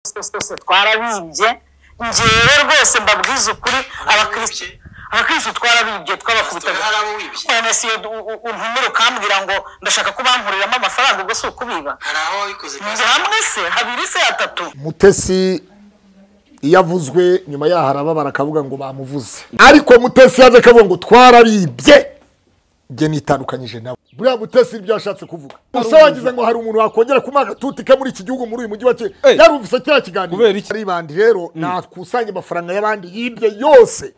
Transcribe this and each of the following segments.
Twese twarabibye. Njyewe rwose mbabwiza ukuri, abakristo twarabibye, twabakubitaga. None se untumira ukambwira ngo ndashaka ko bankuriramo amafaranga, ubwo si ukubiba? Hamwe se habiri se hatatu. Mutesi iyo avuzwe nyuma yaho arababara akavuga ngo bamuvuze, ariko Mutesi yaje akavuga ngo twarabibye. Njye nitandukanyije nawe. Buriya Mutesi ibyo yashatse kuvuga, gusa wagize ngo hari umuntu wakongera kumuha agatuti ke muri iki gihugu, muri uyu mujyi wa Kigali, yarumvise kiriya kiganiro. Ari bandi rero nakusanya amafaranga y'abandi yibye yose,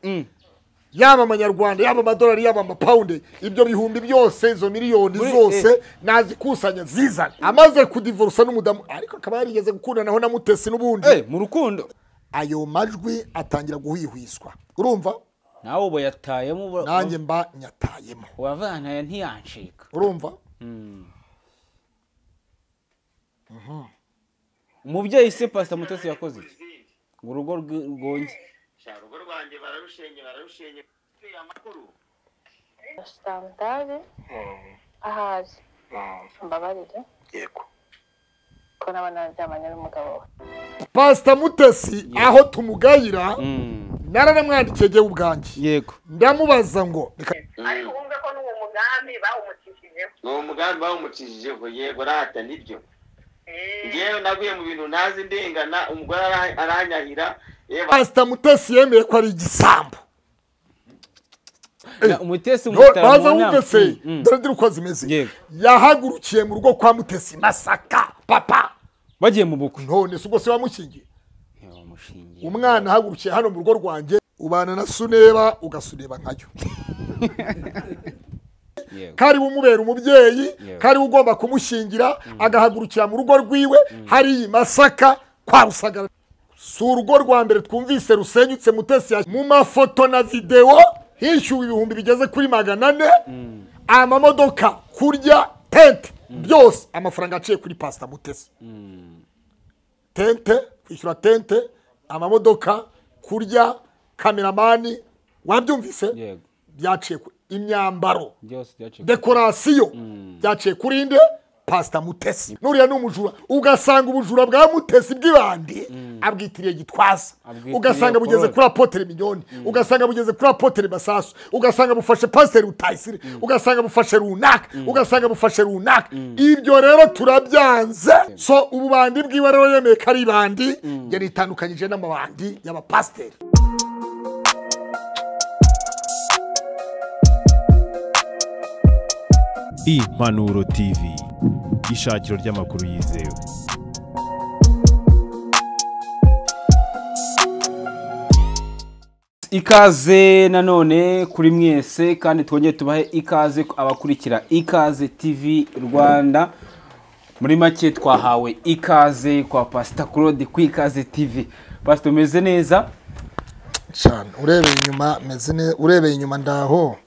yaba amanyarwanda, yaba amadolari, yaba amapawundi, ibyo bihumbi byose, izo miliyoni zose nazikusanya zizana. Amaze kudivorusa n'umudamu, ariko akaba yarigeze gukundanaho na Mutesi n'ubundi mu rukundo, ayo majwi atangira guhwihwiswa. Urumva nawe ubu yatayemo, nanjye mba nyatayemo, uravana ntiyancika. Urumva umubyeyi se Pastor Mutesi yakoze iki ngo urugo rwonge? Urugo rwanjye bararushenye, bararushenye amakuru standard ahazi mbabarire. Yego, ko nabana naryamanye n'umugabo we Pastor Mutesi aho tumugayira naranamwandikiye jyewe ubwanjye. Yego, ndamubaza ngo ariko wumve ko n'uwo mugambi bawumucishijeho, n'uwo mugambi bawumucishijeho. Yego rata nibyo, ngewe naguye mu bintu ntazi ndengana, umugore aranyahira. Pastor Mutesi yemeye ko ari igisambo. Mutesi baza wumve se, dore dore uko zimeze. Yahagurukiye mu rugo kwa Mutesi Masaka papa, bagiye mu bukwe. None se ubwo se wamushingiye? Umwana ahagurukiye hano mu rugo rwanjye, ubana na Suneba ugasuneba nkayo. Kari umubera umubyeyi, kari ugomba kumushingira, agahagurukira mu rugo rwiwe hari Masaka kwa Rusagara. Si urugo rwa mbere twumvise rusenyutse. Mutesi mu mafoto na video hishyuwe ibihumbi bigeze kuri 400, amamodoka, kurya, tente, byose amafaranga aciye kuri Pastor Mutesi. Tente, kwishyura tente, amamodoka, kurya, kameramani, wabyumvise, byaciye imyambaro, dekorasiyo, byaciye kuri nde? Pastor Mutesi. Nuriya ni umujura, ugasanga ubujura bwa Mutesi bw'ibandi abwitiriye Gitwaza, ugasanga bugeze kuri Apotre Mignone, ugasanga bugeze kuri Apotre Masasu, ugasanga bufashe Pastor Rutayisire, ugasanga bufashe runaka, ugasanga bufashe runaka. Ibyo rero turabyanze. So ububandi bwiwe rero yemeye ko ari ibandi, yari itandukanyije n'amabandi y'abapasiteri. Impanuro TV, ishakiro ry'amakuru yizewe. Ikaze nanone kuri mwese, kandi twongeye tubahe ikaze abakurikira Ikaze TV Rwanda. Muri make twahawe ikaze kwa Pastor Claude ku Ikaze TV. Pastor, umeze neza cyane? Urebeye inyuma meze neza, urebeye inyuma ndaho,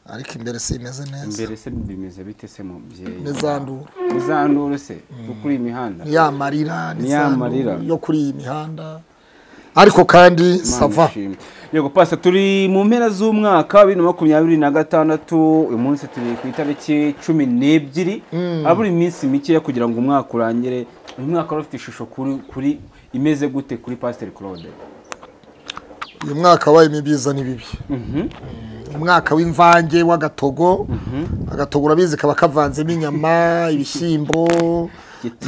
ariko imbere si imeze neza. Imbere se bimeze bite se mubyeyi? Nizanduru, nizanduru se kuri imihanda, ni ya marira, ni ya marira yo kuri iyi mihanda, ariko kandi sava. Yego Pastor, turi mu mpera z'umwaka 2026, uyu munsi turi ku itariki 12, aburi iminsi mike kugira ngo umwaka urangire. Uyu mwaka ufite ishusho kuri imeze gute kuri Pastor Claude? Uyu mwaka wabaye ibyiza n'ibibi. Umwaka w'imvange w'agatogo, agatogo urabizi kaba kavanzemo inyama, ibishyimbo,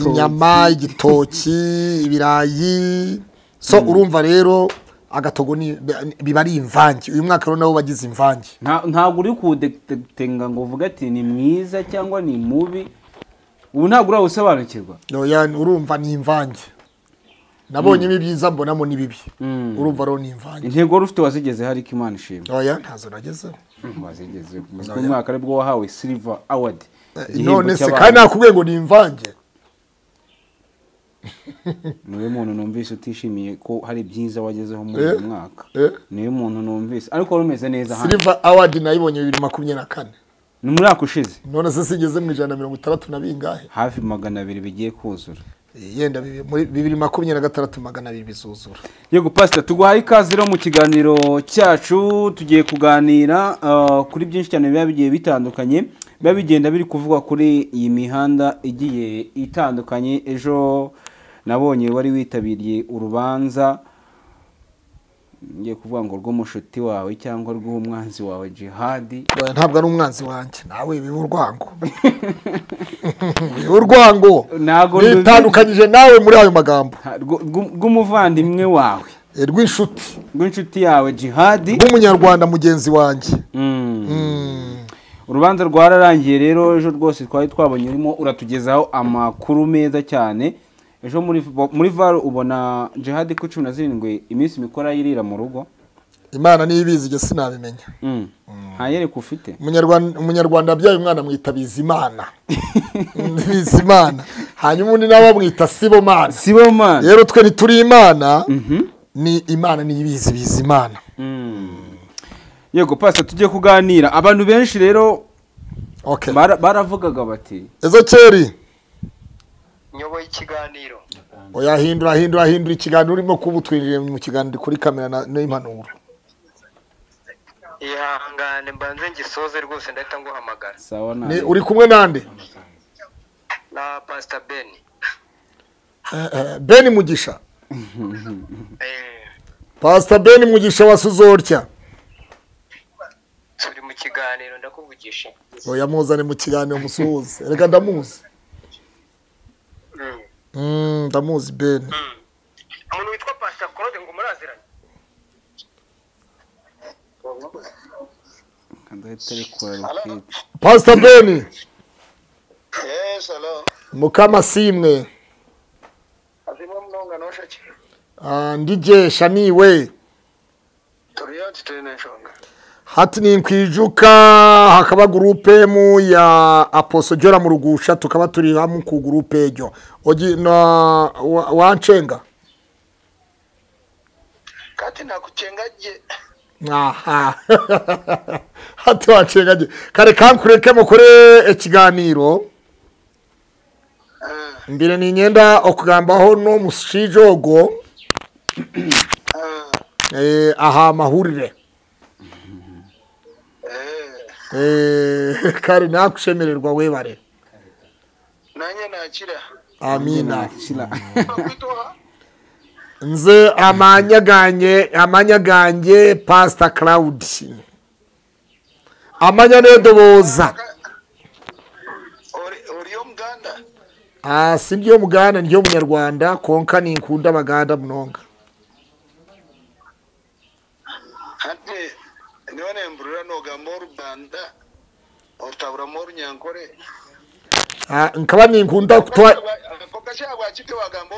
inyama, igitoki, ibirayi. So urumva rero agatogo ni biba ari imvange. Uyu mwaka rero nabo bagize imvange. Ntabwo uri kudetenga ngo uvuge ati ni mwiza cyangwa ni mubi, ubu ntabwo urawusobanukirwa. Oya, urumva ni imvange. Nabonye ibyiza mbonamo nibibi. Urumva rero ni imvange. Intego rufite wazigeze hari Imana ishimwe? Oya, ntazo nagezeho. Wazigeze mu mwaka aribwo wahawe Silver Award. None se kandi nakubwiye ngo ni imvange. Niwe muntu numvise utishimiye ko hari byiza wagezeho muri uyu mwaka. Niwe muntu numvise, ariko rumeze neza hano. Silver Award nayibonye 2024. Ni muri ako ushize. None se sigeze mu 160 na bingahe? Hafi 200 bigiye kuzura. Yenda muri 2026 200 bizuzura. Yego Pastor, tuguhaye ikaze rero mu kiganiro cyacu. Tugiye kuganira kuri byinshi cyane biba bigiye bitandukanye, biba bigenda biri kuvugwa kuri iyi mihanda igiye itandukanye. Ejo Nabonye wari witabiriye urubanza, ngiye kuvuga ngo rw'umushuti wawe cyangwa rw'umwanzi wawe Jihadi. Ntabwo ari umwanzi wanjye, nawe biba urwango. Urwango nitandukanyije nawe muri ayo magambo. Rw'umuvandimwe wawe, rw'inshuti yawe Jihadi, rw'umunyarwanda mugenzi wanjye. Urubanza rwararangiye rero ejo rwose twari twabonye urimo uratugezaho amakuru meza cyane. Ejo muri VAR ubona Jihadi ku 17 iminsi mikora yirira mu rugo. Imana niyo ibizi, ibyo sinabimenya. Nta yereka ufite. Umunyarwanda abyaye umwana amwita Bizimana. Bizimana. Hanyuma undi nawe amwita Sibomana. Sibomana. Rero twe ntituri Imana, ni Imana niyo ibizi Bizimana. Yego pastor, tujye kuganira. Abantu benshi rero baravugaga bati Ezekeri nyoboye ikiganiro. Oya, hindura ikiganiro urimo kubutwinjira mu kiganiro kuri kamera n'impanuro. Ihangane mbanze ngisoze rwose ndahita nguhamagara. Sawa nawe. Uri kumwe nande? Na Pastor Ben. Ben Mugisha. Pastor Ben Mugisha wasuzortya. Turi mu kiganiro ndakuvugisha. Oya, muzane mu kiganiro musuhuze. Reka ndamuzi. Ndamuzi Ben. Umuntu witwa Pastor Claude ngo muraziranye? Pastor Ben. Yes, hello. Mukama simwe. Azimo mnonga noshaki. Ndije shaniwe. Turiyo titeneshonga. Hati ninkwijuka hakaba groupe mu ya Apostle Jora mu rugusha, tukaba turi hamwe ku groupe ejo. Ogi na wancenga. Kati nakucengaje. Aha. Hati wancengaje. Kare kankureke mukore ekiganiro. Mbire ni nyenda okugambaho no mushijogo. Aha mahurire. Kare nakushemererwa webare. Nanye nakira. Amina. Nze amanyaganye Pastor Cloud. Amanya nedoboza. Ori Muganda? Sibyo Muganda, ndiyo Munyarwanda, konka ni nkunda baganda munonga. Hati nione mbrura no gambo Rwanda otabura mu Nyankore. Nkaba ni nkunda kutwa kokasha bwakite wagamba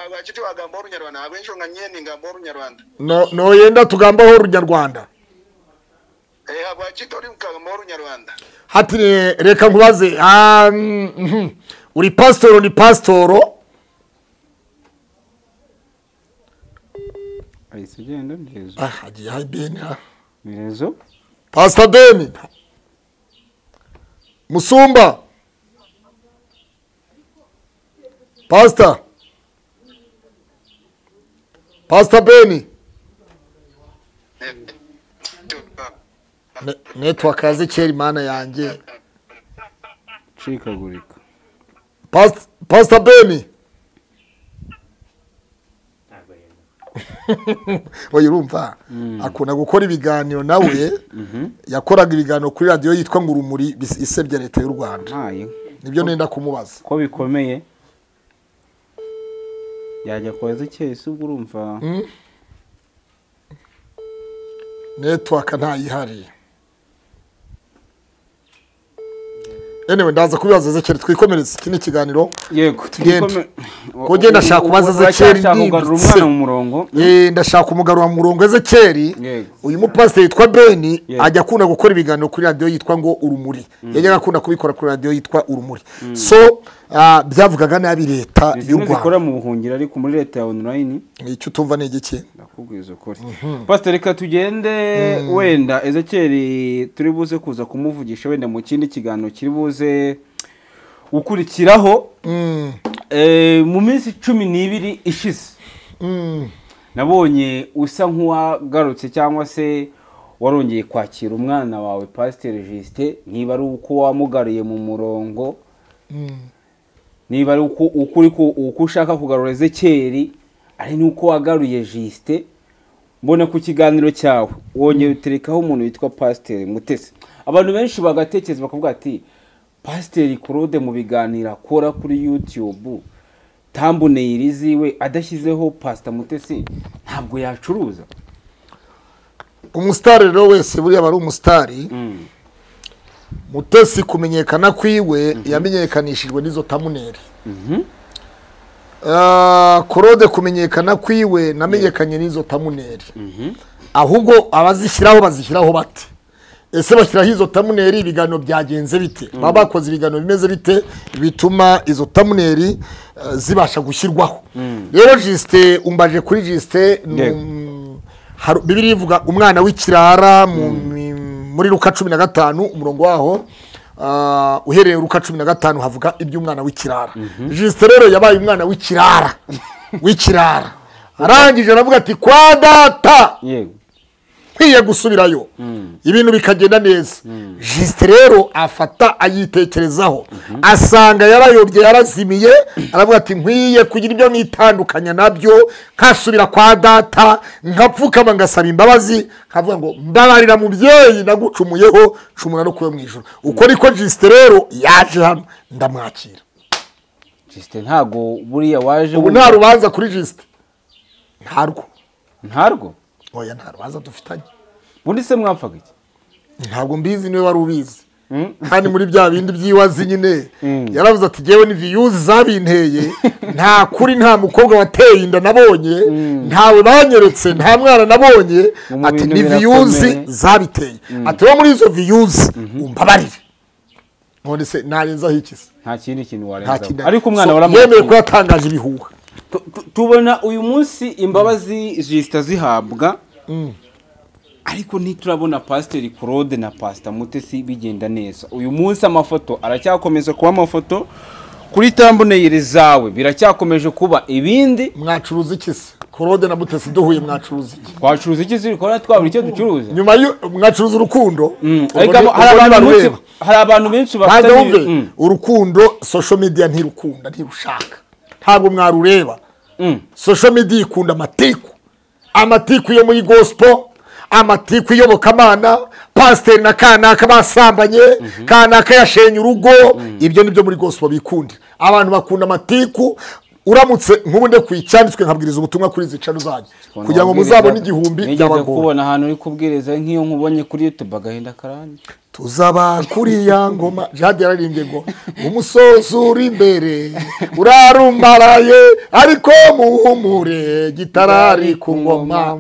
bwakite wagamba Orunyarwanda abensho nganye ngamba Orunyarwanda. No yenda tugamba ho Orunyarwanda. Bwakite uri mukagamba Orunyarwanda. Hati reka nkubaze, uri pastor ni pastoro? Ayisugenda ndezo. Agiye hay Ben. Ndezo. Pastor Ben. Musumba. Pastor. Pastor Beni. Network yaze kera Imana yanjye. Cikagurika. Pastor Beni. Oya urumva akunda gukora ibiganiro nawe, yakoraga ibiganiro kuri radio yitwa ngo Urumuri isebya leta y'u Rwanda. Nibyo nenda kumubaza. Ko bikomeye. Yajya kweza cyese ubwo urumva. Network ntayihari. Anyway, ndaza kubibaza Ezekeri, twikomereze iki ni ikiganiro. Yego, twikome. Ko ndashaka kubaza Ezekeri umwana mu murongo. Ndashaka umugarura mu murongo Ezekeri. Uyu mupasiteri yitwa Beni ajya akunda gukora ibiganiro kuri radio yitwa ngo Urumuri. Yajyaga akunda kubikora kuri radio yitwa Urumuri. So byavugaga nabi leta y'u Rwanda. Zikora mu buhungiro ariko muri leta ya online. Icyo utumva ni igiki? Ndakubwiza ukuri. Pastor, reka tugende wenda Ezekeri turi buze kuza kumuvugisha wenda mu kindi kiganiro kiri buze ukurikiraho. Mu minsi 12 ishize nabonye usa nk'uwagarutse cyangwa se warongeye kwakira umwana wawe Pastor Justin, niba ari uko wamugariye mu murongo. Niba ari ukuri uko ushaka kugarura Ezekiyeli, ari nuko wagaruye Justin. Mbona ku kiganiro cyawe wongeye uterekaho umuntu witwa Pasiteri Mutesi. Abantu benshi bagatekereza bakavuga ati Pasiteri Claude mu biganiro akora kuri YouTube thumbnail ziwe adashyizeho Pastor Mutesi ntabwo yacuruza. Umusitari rero wese buriya aba ari umusitari. Mutesi kumenyekana kwiwe yamenyekanishijwe n'izo thumbnail. Claude kumenyekana kwiwe namenyekanye n'izo thumbnail. Ahubwo abazishyiraho bazishyiraho bate? Ese bashyiraho izo thumbnail ibiganiro byagenze bite? Baba bakoze ibiganiro bimeze bite bituma izo thumbnail zibasha gushyirwaho? Rero Justin, umbaje kuri Justin, Bibiliya ivuga umwana w'ikirara muri Luka 15 umurongo waho uhereye Luka 15 havuga iby'umwana w'ikirara. Justin rero yabaye umwana w'ikirara w'ikirara, arangije aravuga ati kwa data nkwiye gusubirayo, ibintu bikagenda neza. Justin rero afata ayitekerezaho, asanga yarayobye yarazimiye, aravuga ati nkwiye kugira ibyo nitandukanya nabyo, nkasubira kwa data nkapfukama ngasaba imbabazi, nkavuga ngo mbabarira mubyeyi nagucumuyeho, cumura no kuyo mu ijuru. Uko niko Justin rero yaje hano ndamwakira. Justin ntago buriya waje ubu nta rubanza kuri Justin, ntarwo ntarwo. Oya nta rubanza dufitanye. Bundi se mwapfaga iki? Ntabwo mbizi, niwe wari ubizi. Kandi muri bya bindi by'iwazi nyine yaravuze ati jewe ni views zabinteye, nta kuri nta mukobwa wateye inda nabonye, ntawe banyeretse, nta mwana nabonye, ati ni views zabiteye. Ati wo muri izo views umbabarire. None se narenzaho iki se? Nta kindi kintu warenzaho. Ariko umwana waramwakiriye, yemeye ko yatangaje ibihuha. Tubona uyu munsi imbabazi Justin zihabwa, ariko ntiturabona Pasiteri Claude na Pastor Mutesi bigenda neza. Uyu munsi amafoto aracyakomeza kuba amafoto kuri thumbnail zawe, biracyakomeje kuba ibindi. Mwacuruza iki se? Claude na Mutesi duhuye mwacuruza iki? Twacuruza iki se? Kora twabura icyo ducuruza. Nyuma yo mwacuruza urukundo. Ariko hari abantu benshi bafite urukundo, social media ntirukunda, ntirushaka. Ntabwo mwarureba. Social media ikunda amatiku. Amatiku yo muri gospel, amatiku iyobokamana, pasiteri na kanaka basambanye, kanaka yashenye urugo, ibyo nibyo muri gospel bikunda. Abantu bakunda amatiku. Uramutse nk'ubu kuyicyanditswe nkabwiriza ubutumwa kuri zicano zanyu kugira ngo muzabone 1000 by'abagore. Kubona ahantu uri kubwiriza nk'iyo nkubonye kuri YouTube agahinda karanye. Tuzaba kuri ya ngoma. Jade yararimbye ngo umusozi uri imbere urarumbaraye, ariko muhumure gitarari ku ngoma.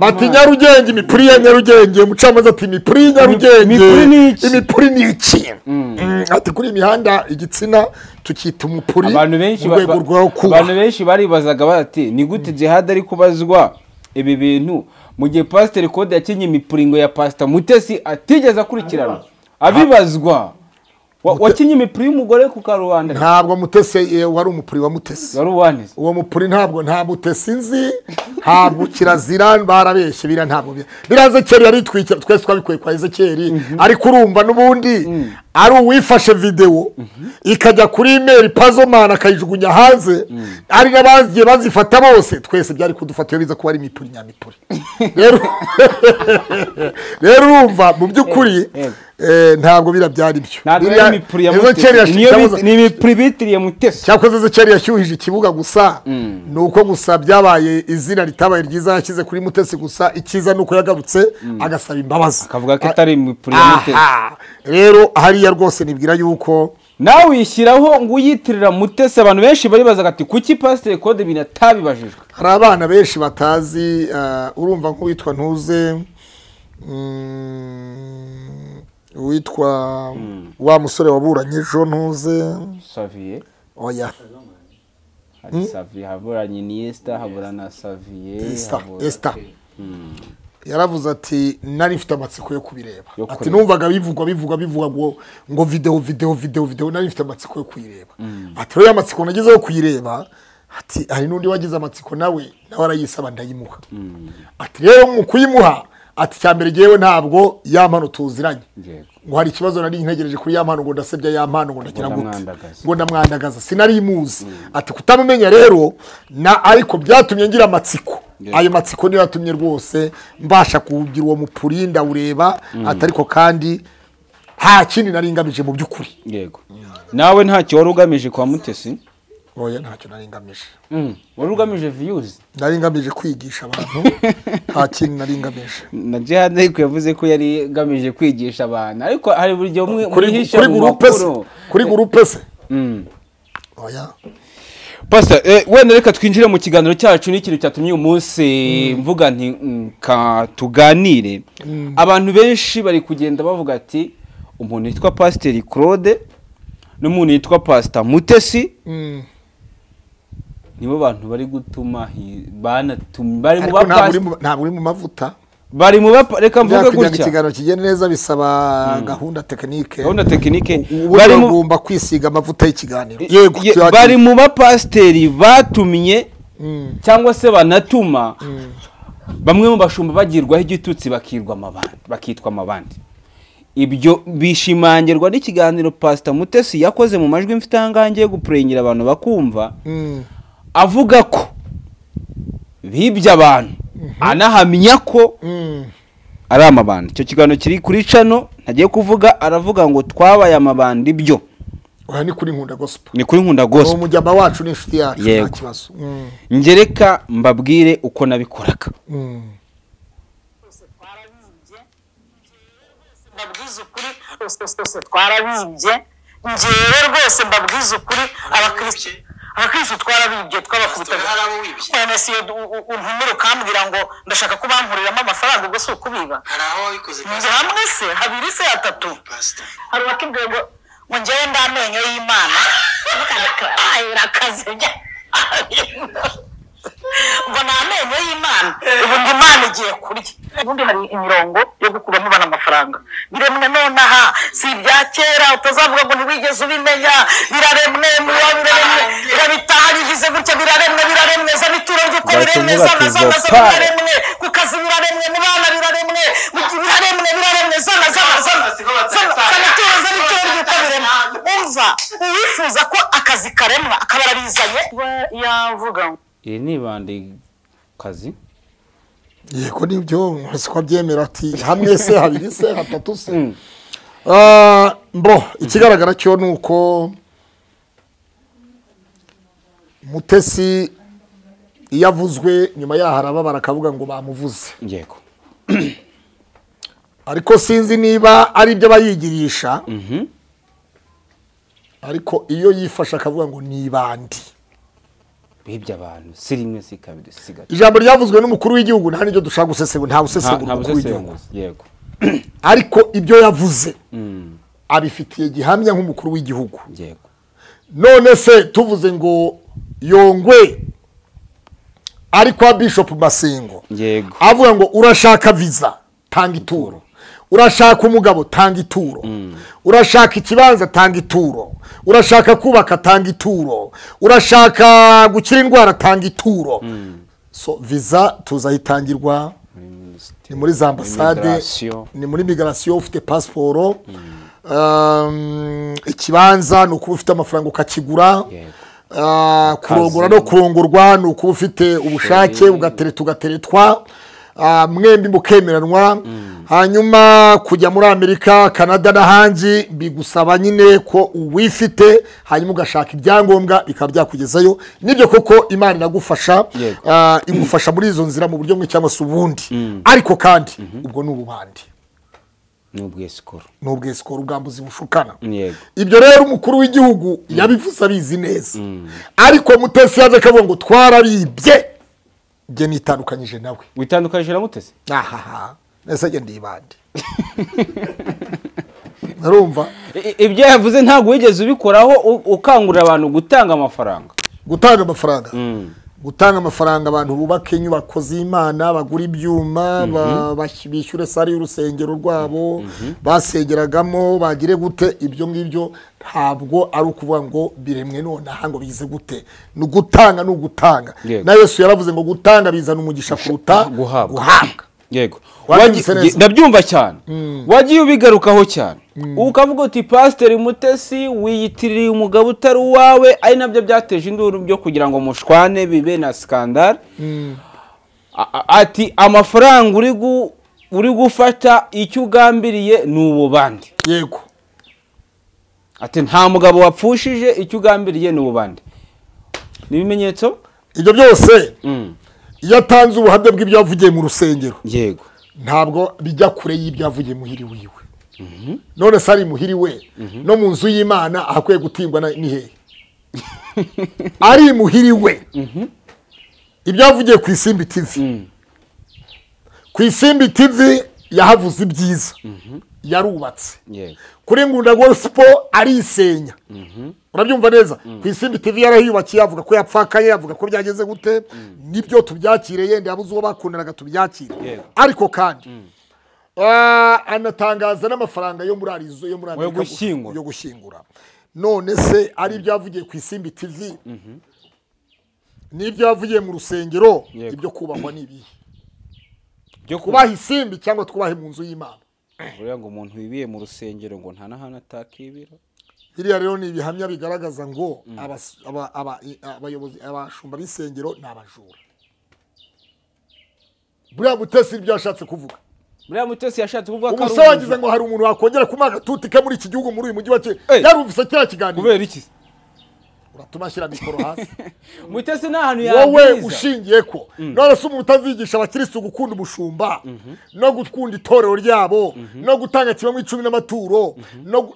Bati Nyarugenge, imipuri ya Nyarugenge, umucamanza ati imipuri Nyarugenge, imipuri ni iki? Ati kuri imihanda igitsina tukita umupuri. Abantu benshi baribazaga bati ni gute Jihad ari kubazwa ibi bintu mu gihe Pasiteri Claude yakinye imipuringo ya Pastor Mutesi atigeze akurikirana abibazwa. Wakinye imipuri y'umugore ku karubanda. Ntabwo Mutesi wari umupuri wa Mutesi. Wari uwaneze. Uwo mupuri ntabwo nta Mutesi nzi, ntabwo kirazira, barabeshye bira ntabwo. Biraze kera yaritwikira twese twabikuye kwa Ezekiyeli, ariko urumva n'ubundi ari uwifashe video ikajya kuri email Pazomana akayijugunya hanze, ari nabagiye bazifata bose, twese byari kudufata iyo biza kuba ari imipuri nyamipuri. Rero urumva mu by'ukuri ntabwo bira byari byo. Ni imipuri bitiriye Mutesi. Cyakoze Ezekiyeli yashyuhije ikibuga gusa, nuko gusa byabaye izina ritabaye ryiza yashyize kuri Mutesi gusa, ikiza nuko yagarutse agasaba imbabazi akavuga ko atari imipuri ya Mutesi. Rero hariya rwose nibwira yuko nawe wishyiraho ngo uyitirira Mutesi. Abantu benshi baribazaga ati kuki Pasiteri Claude binatabibajijwe? Hari abana benshi batazi, urumva nk'uwitwa Ntuze, witwa wa musore waburanye ejo Ntuze Xavier. Oya hari Xavier haburanye ni Esther, haburana Xavier, Esther. Yaravuze ati nari mfite amatsiko yo kubireba. Ati numvaga bivugwa ngo video video video video, nari mfite amatsiko yo kuyireba. Ati rero amatsiko nagize yo kuyireba, ati hari n'undi wagize amatsiko nawe arayisaba ndayimuha. Ati rero mu kuyimuha Ati cyambere jewe ntabwo ya mpano tuziranye, ngo hari ikibazo nari ntegereje kuri ya mpano ngo ndasebya ya mpano ngo ndagira gute ngo ndamwandagaza, sinari muzi. Ati kutamumenya rero na ariko byatumye ngira amatsiko. Ayo matsiko niyo yatumye rwose mbasha kugira uwo mupurinda ureba. Ati ariko kandi nta kindi nari ngamije mu by'ukuri. Yego. Nawe ntacyo wari ugamije kwa Mutesi? Oya, ntacyo nari ngamije. Wari ugamije views? Nari ngamije kwigisha abantu. Nta kindi nari ngamije. Na Jihad ariko yavuze ko yari ngamije kwigisha abantu, ariko hari buryo umwe mwihisha mu makuru kuri groupe se. Oya. Pastor, wenda reka twinjire mu kiganiro cyacu n'ikintu cyatumye uyu munsi mvuga nti ka tuganire. Abantu benshi bari kugenda bavuga ati umuntu yitwa Pastor Claude n'umuntu yitwa Pastor Mutesi nibo bantu bari gutuma banatumye bari mu bapastor ntabwo uri mu mavuta bari mu reka mvuge gutya ikiganiro kigende neza bisaba gahunda technique, bari mugomba kwisiga amavuta y'ikiganiro. Yego, bari mu bapasteri batumye cyangwa se banatuma bamwe mu bashumba bagirwaho igitutsi bakirwa amabandi, bakitwa amabandi. Ibyo bishimangirwa n'ikiganiro Pastor Mutesi yakoze mu majwi mfite ahangaha yo gupurengera abantu bakumva, avuga ko bibye abantu, anahamya ko ari amabandi. Icyo kiganiro kiri kuri channel ntagiye kuvuga, aravuga ngo twabaye amabandi byo. Oya, ni kuri Nkunda Gospel. Ni kuri Nkunda Gospel. Umujyama wacu ni inshuti yacu, nta kibazo. Ngereka mbabwire uko nabikoraga. Mbabwize ukuri twarabibye, ngewe rwose mbabwize ukuri abakristo twarabibye, twabakubitaga. None se untumira ukambwira ngo ndashaka ko bankuriramo amafaranga, ubwo si ukubiba? Hamwe se habiri se hatatu. Hari uwakibwiye ngo ngewe ndamenyo y'Imana irakaze ngo ni amenyo y'Imana, ubu ngo Imana igiye kurya. Ubundi hari imirongo yo gukuramo abana amafaranga biremwe nonaha, si ibya kera utazavuga ngo ntiwigeze ubimenya. Biraremwe, biraremwe, birabitaha bigize gutya, biraremwe, biraremwe, zana ituro ry'uko biremwe, zana zana zana, biraremwe ku kazi, biraremwe mu bana, biraremwe, biraremwe, biraremwe, zana zana zana, zana ituro, zana ituro ry'uko biremwe. Umva, uwifuza ko akazi karemwa akaba arabizanye yavuga iri ni ibandi kazi. Yego nibyo siko byemera ati hamwe se habiri se hatatu se. Bro, ikigaragara cyo nuko Mutesi yavuzwe nyuma yaharaba barakavuga ngo bamuvuze. Yego. Ariko sinzi niba ari ibyo bayigirisha. Ariko iyo yifasha akavuga ngo ni bandi bibye abantu, si rimwe si kabiri si gatatu. Ijambo ryavuzwe n'umukuru w'igihugu nta nibyo dushaka gusesengura, nta busesengura umukuru w'igihugu. Yego. Ariko ibyo yavuze abifitiye gihamya nk'umukuru w'igihugu. Yego. None se tuvuze ngo Yongwe ari kwa Bishop Masengo. Yego. Avuga ngo urashaka visa tanga ituro, urashaka umugabo tanga ituro, urashaka ikibanza tanga ituro, urashaka kubaka tanga ituro, urashaka gukira indwara tanga ituro. So visa tuzayitangirwa ni muri za ambassade, ni muri migration, ufite passport. Ikibanza ni ukuba ufite amafaranga ukakigura. Kurongora no kurongorwa ni ukuba ufite ubushake ugatereta ugateretwa, mwembi mukemeranwa. Hanyuma kujya muri Amerika, Canada n'ahandi bigusaba nyine ko uwifite, hanyuma ugashaka ibyangombwa bikaba byakugezayo. Nibyo koko Imana inagufasha, igufasha muri izo nzira mu buryo bumwe cyangwa se ubundi. Ariko kandi ubwo ni ububandi, ni ubwesikoro, ubwambuzi bushukana. Ibyo rero umukuru w'igihugu yabivuze abizi neza. Ariko Mutesi yaje akavuga ngo twarabibye, njye nitandukanyije nawe. Witandukanyije na Mutesi? Ahaha, nese njye ndibande. Narumva ibyo yavuze ntabwo wigeze ubikoraho, ukangurira abantu gutanga amafaranga. Gutanga amafaranga, gutanga amafaranga abantu bubake inyubako z'Imana, bagura ibyuma, bishyure sari y'urusengero rwabo basengeragamo, bagire gute. Ibyo ngibyo ntabwo ari ukuvuga ngo biremwe nonaha ngo bize gute. Ni ugutanga, ni ugutanga. Na Yesu yaravuze ngo gutanga bizana umugisha kuruta guhabwa. Yego, ndabyumva cyane, wagiye ubigarukaho cyane, ukavuga uti Pasiteri Mutesi wiyitiririye umugabo utari uwawe, ari nabyo byateje induru byo kugira ngo mushwane bibe na skandale. Ati amafaranga uri gufata icyo ugambiriye ni ububandi. Yego. Ati nta mugabo wapfushije, icyo ugambiriye ni ububandi. Ni ibimenyetso ibyo byose. Iyo atanze ubuhamya bw'ibyo yavugiye mu rusengero, yego, ntabwo bijya kure y'ibyo yavugiye muhiri wiwe. None se ari muhiri we no mu nzu y'Imana ahakwiye gutingwa ni hehe? Ari muhiri we, ibyo yavugiye ku Isimbi TV, ku Isimbi TV yahavuze ibyiza, yarubatse. Kuri Ngunda Gospel arisenya. Urabyumva neza? Ku Isimbi TV yarahiyubakiye, avuga ko yapfakaye, avuga ko byageze gute, nibyo tubyakire, yende yabuze uwo bakundanaga tubyakire. Ariko kandi anatangaza n'amafaranga yo muri Arizo, yo muri Amerika yo gushyingura. None se ari ibyo yavugiye ku Isimbi TV n'ibyo yavugiye mu rusengero, ibyo kubahwa ni ibihe? Kubaha Isimbi cyangwa twubahe mu nzu y'Imana? Buriya ngo umuntu wibiye mu rusengero ngo nta n'ahantu atakibira. Biriya rero ni ibihamya bigaragaza ngo abayobozi, abashumba b'isengero ni abajura. Buriya Mutesi ibyo yashatse kuvuga. Buriya Mutesi yashatse kuvuga ko ari umusangiza ngo hari umuntu wakongera kumaga agatuti ke muri iki gihugu, muri uyu mujyi wa Kigali. Yarumvise kiriya kiganiro. Kubera iki? Uratuma ashyira mikoro hasi. Mutesi nta hantu yabwiza. Wowe ushingiye ko none se umuntu utazigisha abakirisitu gukunda umushumba no gukunda itorero ryabo no gutanga kimwe mu 10 n'amaturo no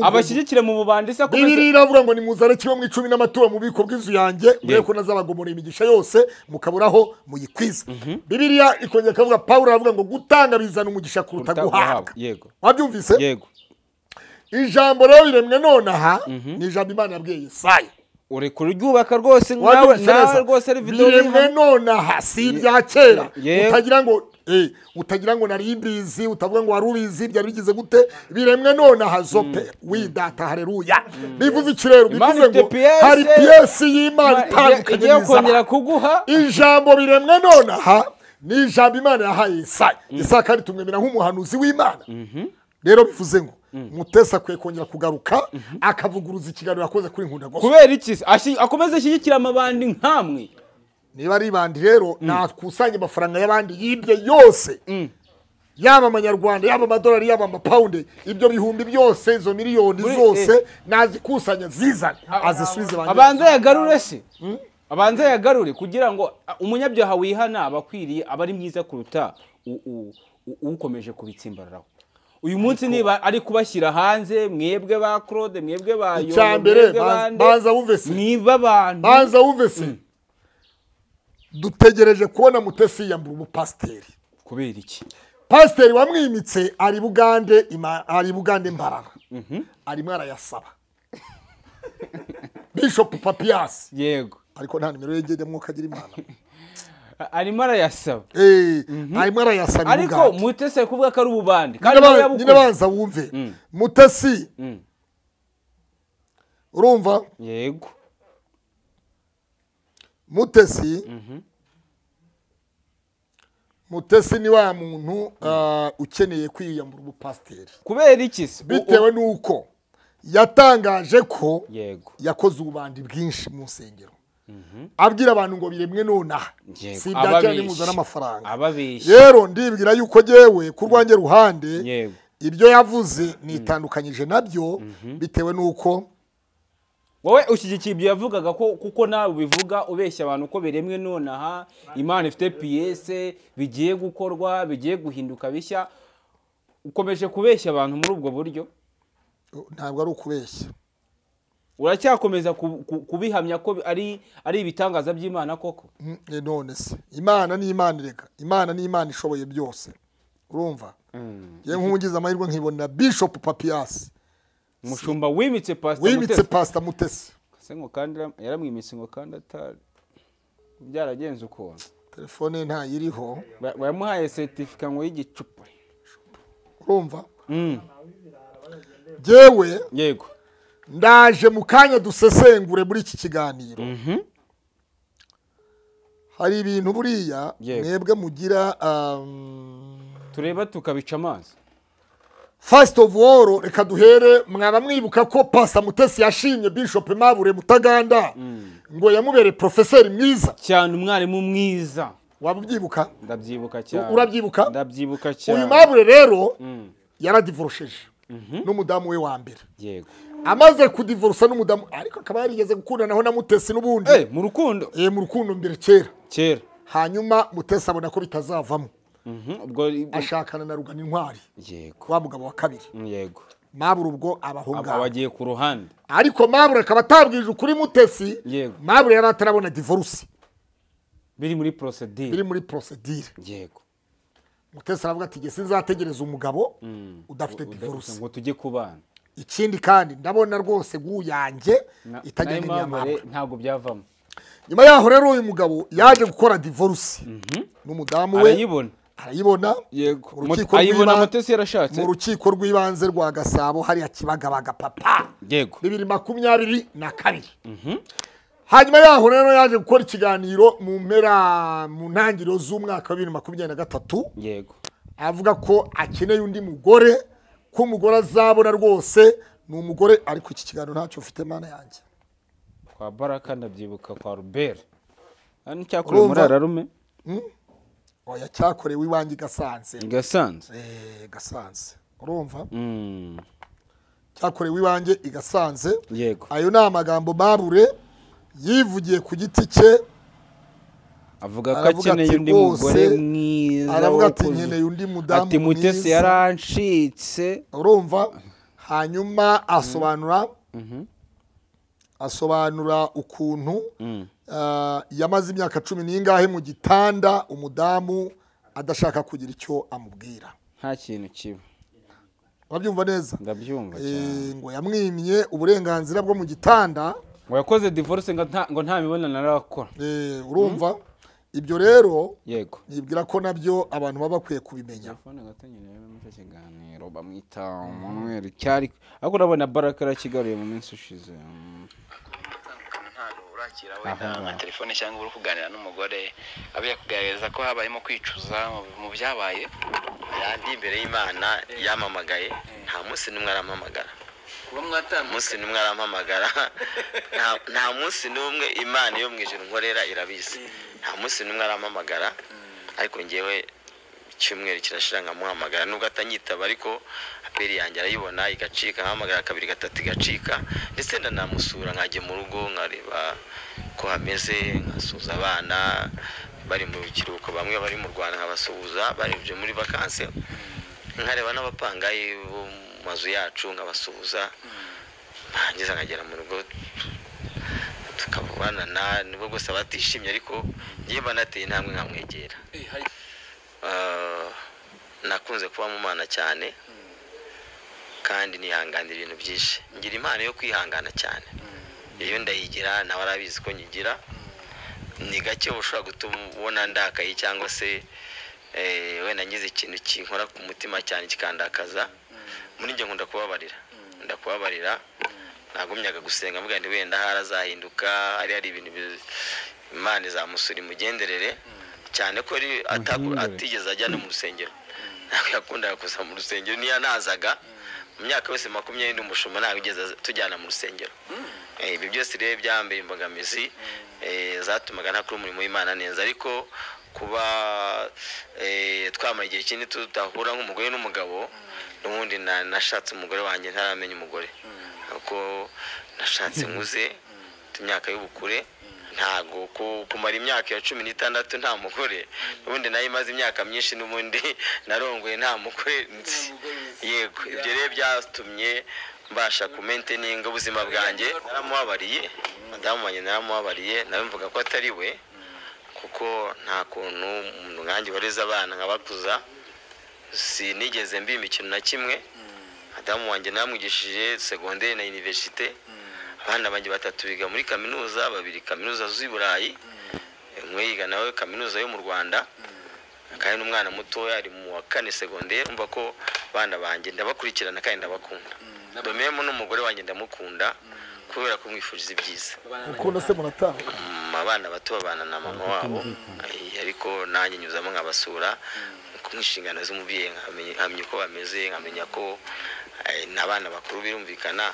abashyigikire mu bubandi se, akomeze. Bibiliya iravuga ngo nimuzane kimwe mu 10 n'amaturo mu bubiko bw'inzu yanjye, murebe ko nazabagomora imigisha yose mukaburaho muyikwiza. Bibiliya ikongera ikavuga, Pawulo aravuga ngo gutanga bizana umugisha kuruta guhabwa. Yego. Wabyumvise? Yego. Ijambo rero biremwe nonaha ni ijambo Imana yabwiye Yesaya. Uri kuryubaka rwose nawe rwose ari video biremwe nonaha, si ibya kera. Utagira ngo nari mbizi, utavuga ngo wari ubizi, byari bigize gute? Biremwe nonaha zope widata, haleluya. Bivuze iki rero? Bivuze ngo hari piyesi y'Imana itandukanye n'izaba kuguha. Ijambo biremwe nonaha ni ijambo Imana yahaye Yesaya. Yesaya kandi tumwemera nk'umuhanuzi w'Imana. Rero bivuze ngo Mutesi akwiye kongera kugaruka akavuguruza ikiganiro yakoze kuri Nkunda Gospel. Kubera iki akomeze ashyigikira amabandi nkamwe? Niba ari ibandi rero nakusanye amafaranga y'abandi yibye yose, yaba amanyarwanda, yaba amadolari, yaba amapawundi, ibyo bihumbi byose, izo miliyoni zose nazikusanya zizane azisubize. Abanza yagarure se, abanza yagarure, kugira ngo umunyabyaha wihana abakwiriye aba ari mwiza kuruta ukomeje kubitsimbararaho. Uyu munsi niba ari kubashyira hanze mwebwe ba Claude, mwebwe ba Yono, mwebwe bande, banza wumve se, niba abantu banza wumve se, dutegereje kubona Mutesi yambura umupasiteri. Kubera iki? Pasiteri wamwimitse ari Bugande, ari Bugande Mbarara, arimo arayasaba Bishop Papias. Yego. Ariko nta nimero yegede mwuka agira Imana. Arimo arayasaba. Arimo arayasaba. Ariko Mutesi ari kuvuga ko ari ububandi kandi nyine banza wumve. Mutesi urumva? Yego. Mutesi Mutesi ni wa muntu ukeneye kwiyambura ubupasiteri. Kubera iki se? Bitewe nuko yatangaje ko yakoze ububandi bwinshi mu nsengero. Abwira abantu ngo biremwe nonaha, si ibya kera nimuzana amafaranga. Rero ndibwira yuko jewe ku rwanjye ruhande ibyo yavuze nitandukanyije nabyo, bitewe nuko wowe ushyigikiye ibyo yavugaga, ko kuko nawe ubivuga ubeshya abantu ko biremwe nonaha, Imana ifite piyese, bigiye gukorwa, bigiye guhinduka bishya. Ukomeje kubeshya abantu muri ubwo buryo? Ntabwo ari ukubeshya. Uracyakomeza kubihamya ko ari ibitangaza by'Imana koko? None se Imana ni Imana, reka Imana ni Imana ishoboye byose. Urumva? Ye nkungiza amahirwe nkibonera Bishop Papias, umushumba wimitse Pastor Mutesi. Wimitse Pastor Mutesi. Se ngo kandi yaramwimitse ngo kandi atari byaragenze ukuntu. Telefone nta yiriho. Bamuhaye certificate ngo y'igicupa. Urumva? Jewe yego ndaje mu kanya dusesengure muri iki kiganiro. Hari ibintu buriya mwebwe mugira tureba tukabica amazi. First of all, reka duhere mwaba mwibuka ko Pastor Mutesi yashimye Bishop Mabure Mutaganda ngo yamubere professeur mwiza cyane, umwarimu mwiza. Wabyibuka? Ndabyibuka cyane. Urabyibuka? Ndabyibuka cyane. Uyu Mabure rero yaradivorosheje n'umudamu we wa mbere. Yego. Amaze kudivorsa n'umudamu, ariko akaba yarigeze gukundanaho na Mutesi n'ubundi. Mu rukundo. Mu rukundo mbere kera. Kera. Hanyuma Mutesi abona ko bitazavamo. Ubwo ashakana na Rugana Intwari. Yego. Wa mugabo wa kabiri. Yego. Mabure ubwo abahunga. Abagiye ku ruhande. Ariko Mabure akaba atabwije ukuri Mutesi. Yego. Mabure yari atarabona divorce. Biri muri procedure. Biri muri procedure. Yego. Mutesi aravuga ati gese nzategereza umugabo udafite divorce ngo tujye kubana. Ikindi kandi ndabona rwose guyanjye itajya n'imyamabure ntago byavamo. Nyuma yaho rero uyu mugabo yaje gukora divorce n'umudamu we arayibona. Yego. Ayibona Mutesi yarashatse mu rukiko rw'ibanze rwa Gasabo hariya Kibagabaga papa. Yego. 2022. Hanyuma yaho rero yaje gukora ikiganiro mu mpera mu ntangiriro z'umwaka wa 2023. Yego. Avuga ko akeneye undi mugore, ko umugore azabona rwose ni umugore, ariko iki kiganiro ntacyo ufite mana yanjye. Kwa Baraka ndabyibuka kwa Robert. Ani cyakorewe muri Ararume? Oya, cyakorewe iwanjye Gasanze. Gasanze. Gasanze. Urumva? Cyakorewe iwanjye i Gasanze. Yego. Ayo ni amagambo Mabure yivugiye ku giti cye, avuga ko akeneye undi mugore mwiza, aravuga ati nkeneye undi mudamu ati Mutesi yarancitse. Urumva? Hanyuma asobanura ukuntu yamaze imyaka 10 n'ingahe mu gitanda umudamu adashaka kugira icyo amubwira, nta kintu kiba. Urabyumva neza? Ndabyumva cyane. Ngo yamwimye uburenganzira bwo mu gitanda, ngo yakoze divorce ngo nta mibonano arakora. Urumva? Ibyo rero yego nibwira ko nabyo abantu baba bakwiye kubimenya. Telefone gatanyine muri icyo kiganiro bamwita Manuel cyari, ariko urabona Baraka arakigaruye mu minsi ushize. Urakira wenda nka telefone cyangwa uri kuganira n'umugore abe yakugaragaza ko habayemo kwicuza mu byabaye. Yandi imbere y'Imana yamamagaye, nta munsi n'umwe arampamagara. Munsi n'umwe arampamagara. Nta munsi n'umwe, Imana yo mu ijuru nkorera irabizi. Nta munsi n'umwe arampamagara, ariko ngewe icyumweru kirashira nkamuhamagara nubwo atanyitaba, ariko aperi yanjye arayibona igacika, nkahamagara kabiri gatatu igacika, ndetse ndanamusura nkajya mu rugo nkareba ko hameze, nkasuhuza abana bari mu kiruhuko, bamwe bari mu Rwanda nkabasuhuza bari muri vacances, nkareba n'abapangayi bo mazu yacu nkabasuhuza, ngize nkagera mu rugo tukabonana, nibwo gusa batishimye, ariko ngiye banateye intambwe nkamwegera. Nakunze kuba mu Mana cyane kandi nihanganira ibintu byinshi, ngira impano yo kwihangana cyane, iyo ndayigira nawe arabizi ko nyigira. Ni gake ushobora gutuma ubona ndakaye cyangwa se wenda ngize ikintu kinkora ku mutima cyane kikandakaza. Muri njye nkunda kubabarira, ndakubabarira. Nagumyaga gusenga mvuga nti wenda harazahinduka, hari ibintu Imana izamusura imugenderere, cyane ko atigeze ajya no mu rusengero. Ntabwo yakundaga kuza mu rusengero, niyo nazaga mu myaka yose 20 n'umushumba ntabwo igeze tujyana mu rusengero. Ibi byose rero byambere imbogamizi zatumaga ntakora umurimo w'Imana neza, ariko kuba twamara igihe kinini tudahura nk'umugore n'umugabo, n'ubundi nashatse umugore wanjye ntaramenya umugore, kuko nashatse nkuze imyaka y'ubukure. Ntago kumara imyaka ya 16 nta mugore, n'ubundi nayo imaze imyaka myinshi, n'ubundi narongoye nta mugore. Yego, ibyo rero byatumye mbasha kumaintaininga ubuzima bwanjye. Naramubabariye madamu wanjye, naramubabariye, nawe mvuga ko atari we, kuko nta kuntu umuntu nkanjye wareze abana nkabakuza, sinigeze mbima ikintu na kimwe. Madamu wanjye namwigishije secondaire na université, abana banjye batatu biga muri kaminuza, babiri kaminuza z'i Burayi, umwe yiga nawe kaminuza yo mu Rwanda, kandi n'umwana mutoya ari mu wa 4 secondaire. Umva ko abana banjye ndabakurikirana kandi ndabakunda. Domemo n'umugore wanjye ndamukunda kubera kumwifuriza ibyiza. Ukunda se muratandukana? Mama, abana bato babana na mama wabo, ariko nanjye nyuzamo nkabasura nk'inshingano z'umubyeyi, nkamenya uko bameze, nkamenya ko n'abana bakuru birumvikana.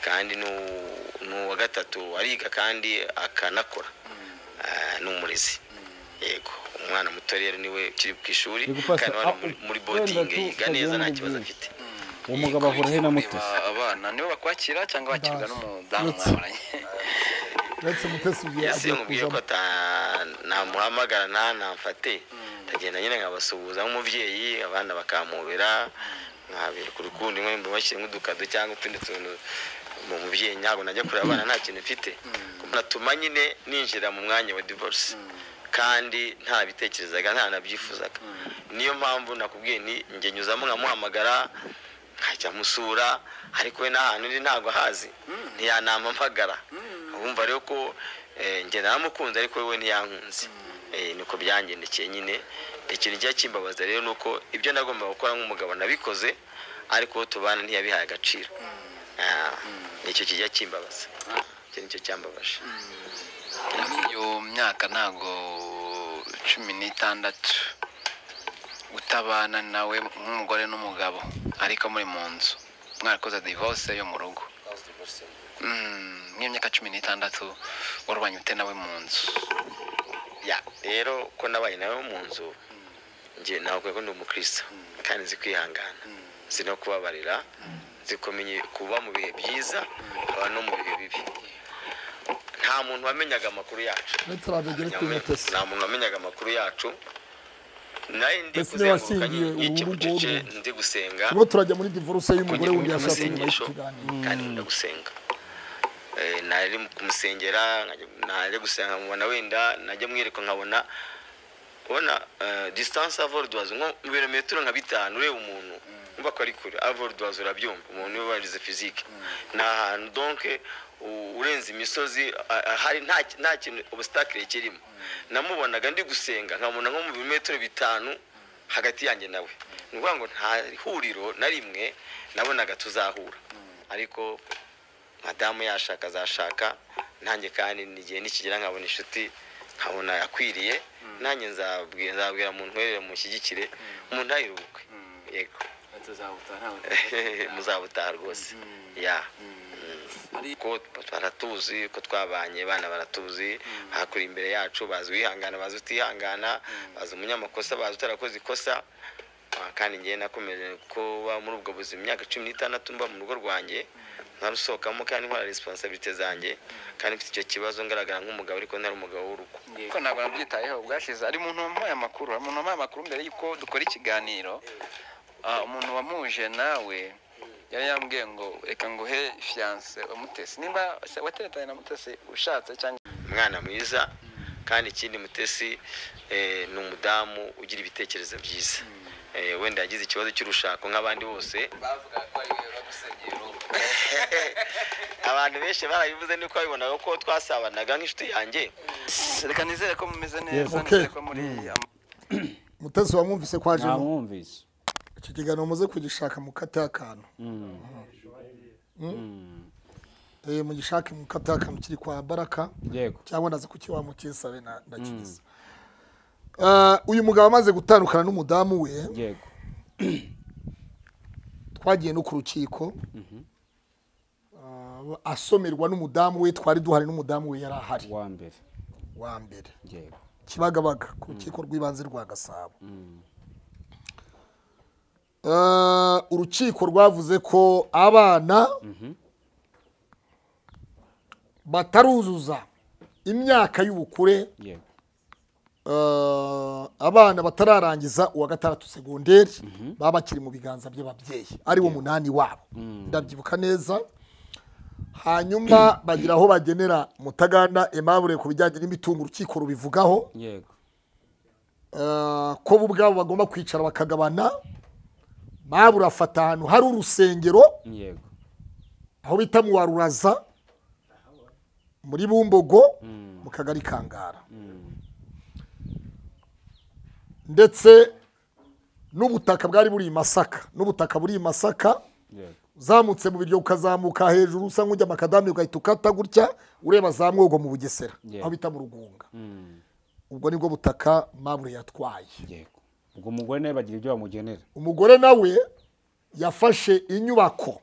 Kandi n'uwa gatatu ariga kandi akanakora, ni umurezi. Yego, umwana muto rero niwe ukiri ku ishuri, kandi muri boarding yiga neza nta kibazo afite. Uwo mugabo ahora he na Mutesi? Abana nibo bakwakira cyangwa bakirwa n'umudamu mwahoranye? Ndetse Mutesi agiye kuzamo ko namuhamagara ntamfate, ndagenda nyine nkabasuhuza nk'umubyeyi, abana bakamubera, nkabereka urukundo, mbashyire nk'udukado cyangwa utundi tuntu mu mubyeyi. Ntabwo najya kureba abana nta kintu mfite, natuma nyine ninjira mu mwanya wa divorce kandi ntabitekerezaga, ntanabyifuzaga. Niyo mpamvu nakubwiye ni njye nyuzamo nkamuhamagara, nkajya musura, ariko we n'ahantu ndi ntabwo ahazi, ntiyanampamagara. Wumva rero ko njye naramukunze ariko we ntiyankunze. Niko byangendekeye nyine. Ikintu kijya kimbabaza rero nuko ibyo nagombaga gukora nk'umugabo nabikoze, ariko tubana ntiyabihaye agaciro. Nicyo kijya kimbabaza, icyo nicyo cyambabaje. Iyo myaka ntabwo 16 utabana nawe nk'umugore n'umugabo, ariko muri mu nzu mwarakoze divorce yo mu rugo. Nk'iyo myaka 16 warubanye ute nawe mu nzu? Ya rero ko nabaye nawe mu nzu, njye ntabwo ko ndi umukristo kandi nzi kwihangana, nzi no kubabarira, nzi kumenya kuba mu bihe byiza aba no mu bihe bibi. Nta muntu wamenyaga amakuru yacu, nta muntu wamenyaga amakuru yacu. Nari ndi kuzenguruka nyine ndi gusenga, turimo turajya muri divorce y'umugore wundi yashatse nyuma y'ikiganiro, kandi nkunda gusenga. Nari kumusengera, najya gusenga nkabona wenda najya mwereka nkabona ubona distance à vol d'oiseau nko mu birometero nka 5 ureba umuntu umva ko ari kure. À vol d'oiseau urabyumva, umuntu we warize physique ni ahantu donc urenze imisozi hari nta kintu obstacle kirimo. Namubonaga ndi gusenga nkabona nko mu birometero 5 hagati yanjye nawe, ni ukuvuga ngo nta huriro na rimwe nabonaga tuzahura. Ariko madamu yashaka azashaka, nanjye kandi nigihe nikigera nkabona inshuti nkabona yakwiriye, nanjye nzabwira muntu werere mushyigikire umuntu ayirubukwe. Yego, muzabutaha rwose. Ya ko baratuzi ko twabanye, bana baratuzi, hakuri imbere yacu, bazi wihangana, bazi utihangana, bazi umunyamakosa, bazi utarakoze ikosa. Kandi njye nakomeje kuba muri ubwo buzima imyaka 16 mba mu rugo rwanjye, ntarusohokamo kandi nkora responsabilité zanjye, kandi mfite icyo kibazo ngaragara nk'umugabo ariko ntari umugabo w'urugo. Ko ntabwo nabyitayeho bwashize. Ari umuntu wampaye amakuru, umuntu wampaye amakuru mbere yuko dukora ikiganiro, umuntu wamuje nawe yari yambwiye ngo reka nguhe fiance wa Mutesi, nimba wateretanye na Mutesi ushatse cyangwa umwana mwiza. Kandi ikindi Mutesi ni umudamu ugira ibitekerezo byiza. Wenda yagize ikibazo cy'urushako nk'abandi bose, bavuga ko ari we bagusenyera urugo. Abantu benshi barabivuze niko babibonaga ko twasabanaga nk'inshuti yanjye. Reka nizere ko mumeze neza, nizere ko muri Mutesi wamwumvise ko aje. Namwumvise. Iki kiganiro muze kugishaka mukate akantu. Mugishake mukate akantu kiri kwa Baraka. Yego. Cyangwa ndaza kukiwa mukisabe na ndakigize. Uyu mugabo amaze gutandukana n'umudamu we. Yego. Twagiye no ku rukiko. Asomerwa n'umudamu we, twari duhari n'umudamu we yari ahari. Wa mbere. Yego. Kibagabaga ku rukiko rw'ibanze rwa Gasabo. Urukiko rwavuze ko abana bataruzuza imyaka y'ubukure. Yego. Abana batararangiza uwa gatandatu segonderi baba bakiri mu biganza by'ababyeyi, ari wo 8 wabo, ndabyibuka neza. Hanyuma bagira aho bagenera Mutaganda Aimable ku bijyanye n'imitungo, urukiko rubivugaho. Yego. Ko bo ubwabo bagomba kwicara bakagabana. Mabura afata ahantu hari urusengero. Yego. Aho bita mu Waruraza muri Bumbogo mu kagari Kangara. Ndetse n'ubutaka bwari buri Masaka, n'ubutaka buri Masaka Uzamutse mu Biryogo ukazamuka hejuru usa nk'ujya Makadami ugahita ukata gutya ureba za Mwogo mu Bugesera, aho bita mu Rugunga. Ubwo nibwo butaka Mabure yatwaye. Yego. Ubwo umugore nawe bagira ibyo bamugenera. Umugore nawe yafashe inyubako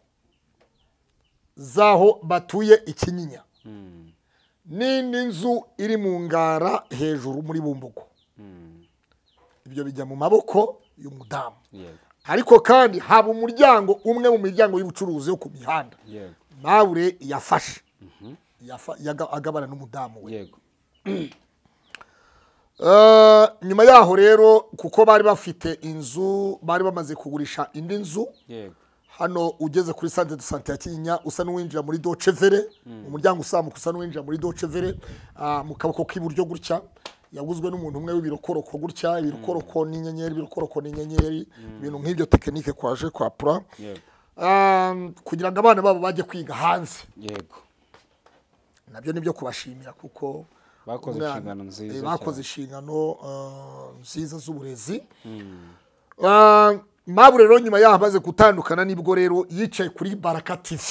zaho batuye Ikinyinya, n'indi nzu iri mu Ngara hejuru muri Bumbogo. Ibyo bijya mu maboko y'umudamu. Ariko kandi haba umuryango umwe mu miryango y'ubucuruzi yo ku mihanda Mabure yafashe, agabana n'umudamu we. Yego. Nyuma yaho rero, kuko bari bafite inzu, bari bamaze kugurisha indi nzu. Yego. Hano ugeze kuri Centre de Santé ya Kinyinya usa n'uwinjira muri Docevere, umuryango usamuka usa n'uwinjira muri Docevere, mu kaboko k'iburyo gutya, yaguzwe n'umuntu umwe w'ibirokoroko gutya, ibirokoroko n'inyenyeri, ibirokoroko n'inyenyeri, ibintu nk'ibyo tekinike kwaje kwa pra. Kugira ngo abana babo bajye kwiga hanze. Yego. Nabyo nibyo kubashimira kuko bakoze inshingano nziza. Bakoze inshingano nziza z'uburezi. Mabure rero nyuma yaho amaze gutandukana nibwo rero yicaye kuri Baraka TV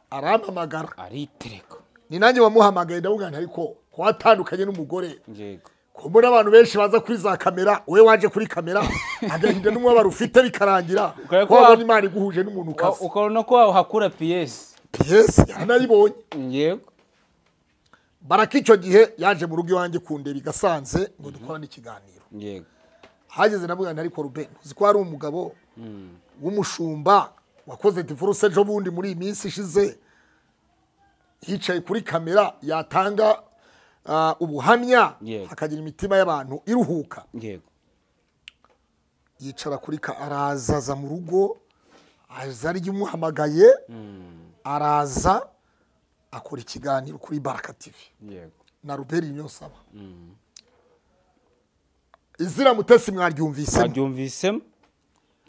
arampamagara, aritereka. Ni nanjye wamuhamagaye ndavuga nti ariko watandukanye n'umugore. Yego. Kumbona abantu benshi baza kuri za kamera, we waje kuri kamera agahinda n'umubabaro ufite bikarangira, ko wabona Imana iguhuje n'umuntu kazi, ukabona ko hakura PS yanayibonye. Yego. Baraka icyo gihe yaje mu rugo iwanjye kundeba igasanze ngo dukorane ikiganiro. Yego. Hageze navuga nti ariko Ruben, uzi ko hari umugabo w'umushumba wakoze divorce ejo bundi muri iyi minsi ishize, yicaye kuri kamera yatanga ubuhamya akagira imitima y'abantu iruhuka. Yego. Yicara kuri araza mu rugo, aza ari umuhamagaye, araza akora ikiganiro kuri Baraka TV. Yego. Na Ruben Niyonsaba. Izina Mutesi mwaryumvisemo. Mwaryumvisemo.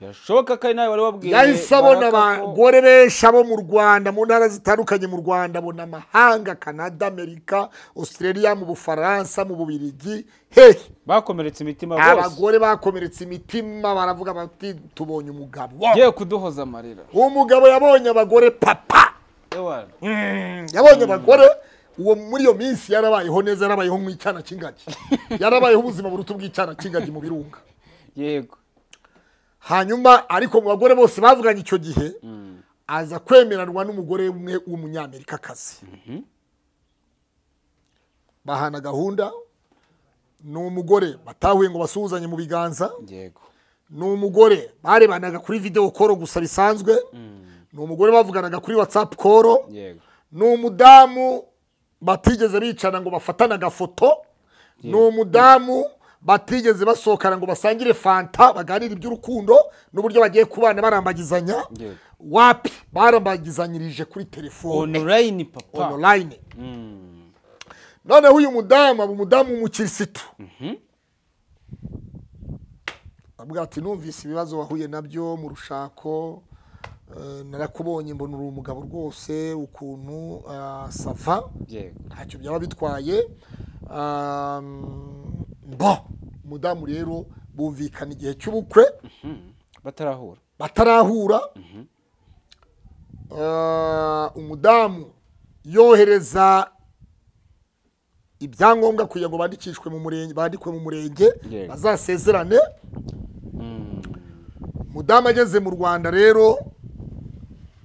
Yashoboka ko nawe wari wabwiye. Yahise abona abagore benshi abo mu Rwanda, mu ntara zitandukanye mu Rwanda, abona amahanga, Canada, Amerika, Australia, mu Bufaransa, mu Bubiligi, hehe. Bakomeretse imitima bose. Abagore bakomeretse imitima baravuga bati tubonye umugabo. Ye kuduhoza amarira. Umugabo yabonye abagore papa. Ewa. Yabonye abagore. Uwo muri iyo minsi yarabayeho neza, yarabayeho nk'icyana cy'ingagi. Yarabayeho ubuzima buruta ubw'icyana cy'ingagi mu birunga. Yego. Hanyuma ariko mu bagore bose bavuganye icyo gihe, aza kwemeranwa n'umugore umwe w'umunyamerikakazi. Bahana gahunda, ni umugore batahuye ngo basuhuzanye mu biganza. Yego. Ni umugore barebanaga kuri video call gusa bisanzwe. Ni umugore bavuganaga kuri WhatsApp call. Yego. Ni umudamu batigeze bicana ngo bafatane agafoto. Ni umudamu batigeze basohokana ngo basangire fanta baganire iby'urukundo n'uburyo bagiye kubana barambagizanya. Wapi, barambagizanyirije kuri telefone online papa, online. Noneho uyu mudamu aba umudamu w'umukirisitu. Avuga ati numvise ibibazo wahuye nabyo mu rushako, narakubonye mbona uri umugabo rwose ukuntu sava, ntacyo byaba bitwaye. Bo umudamu rero bumvikana igihe cy'ubukwe batarahura. Umudamu yohereza ibyangombwa kugira ngo bandikishwe mu murenge, bandikwe mu murenge bazasezerane. Umudamu ageze mu Rwanda rero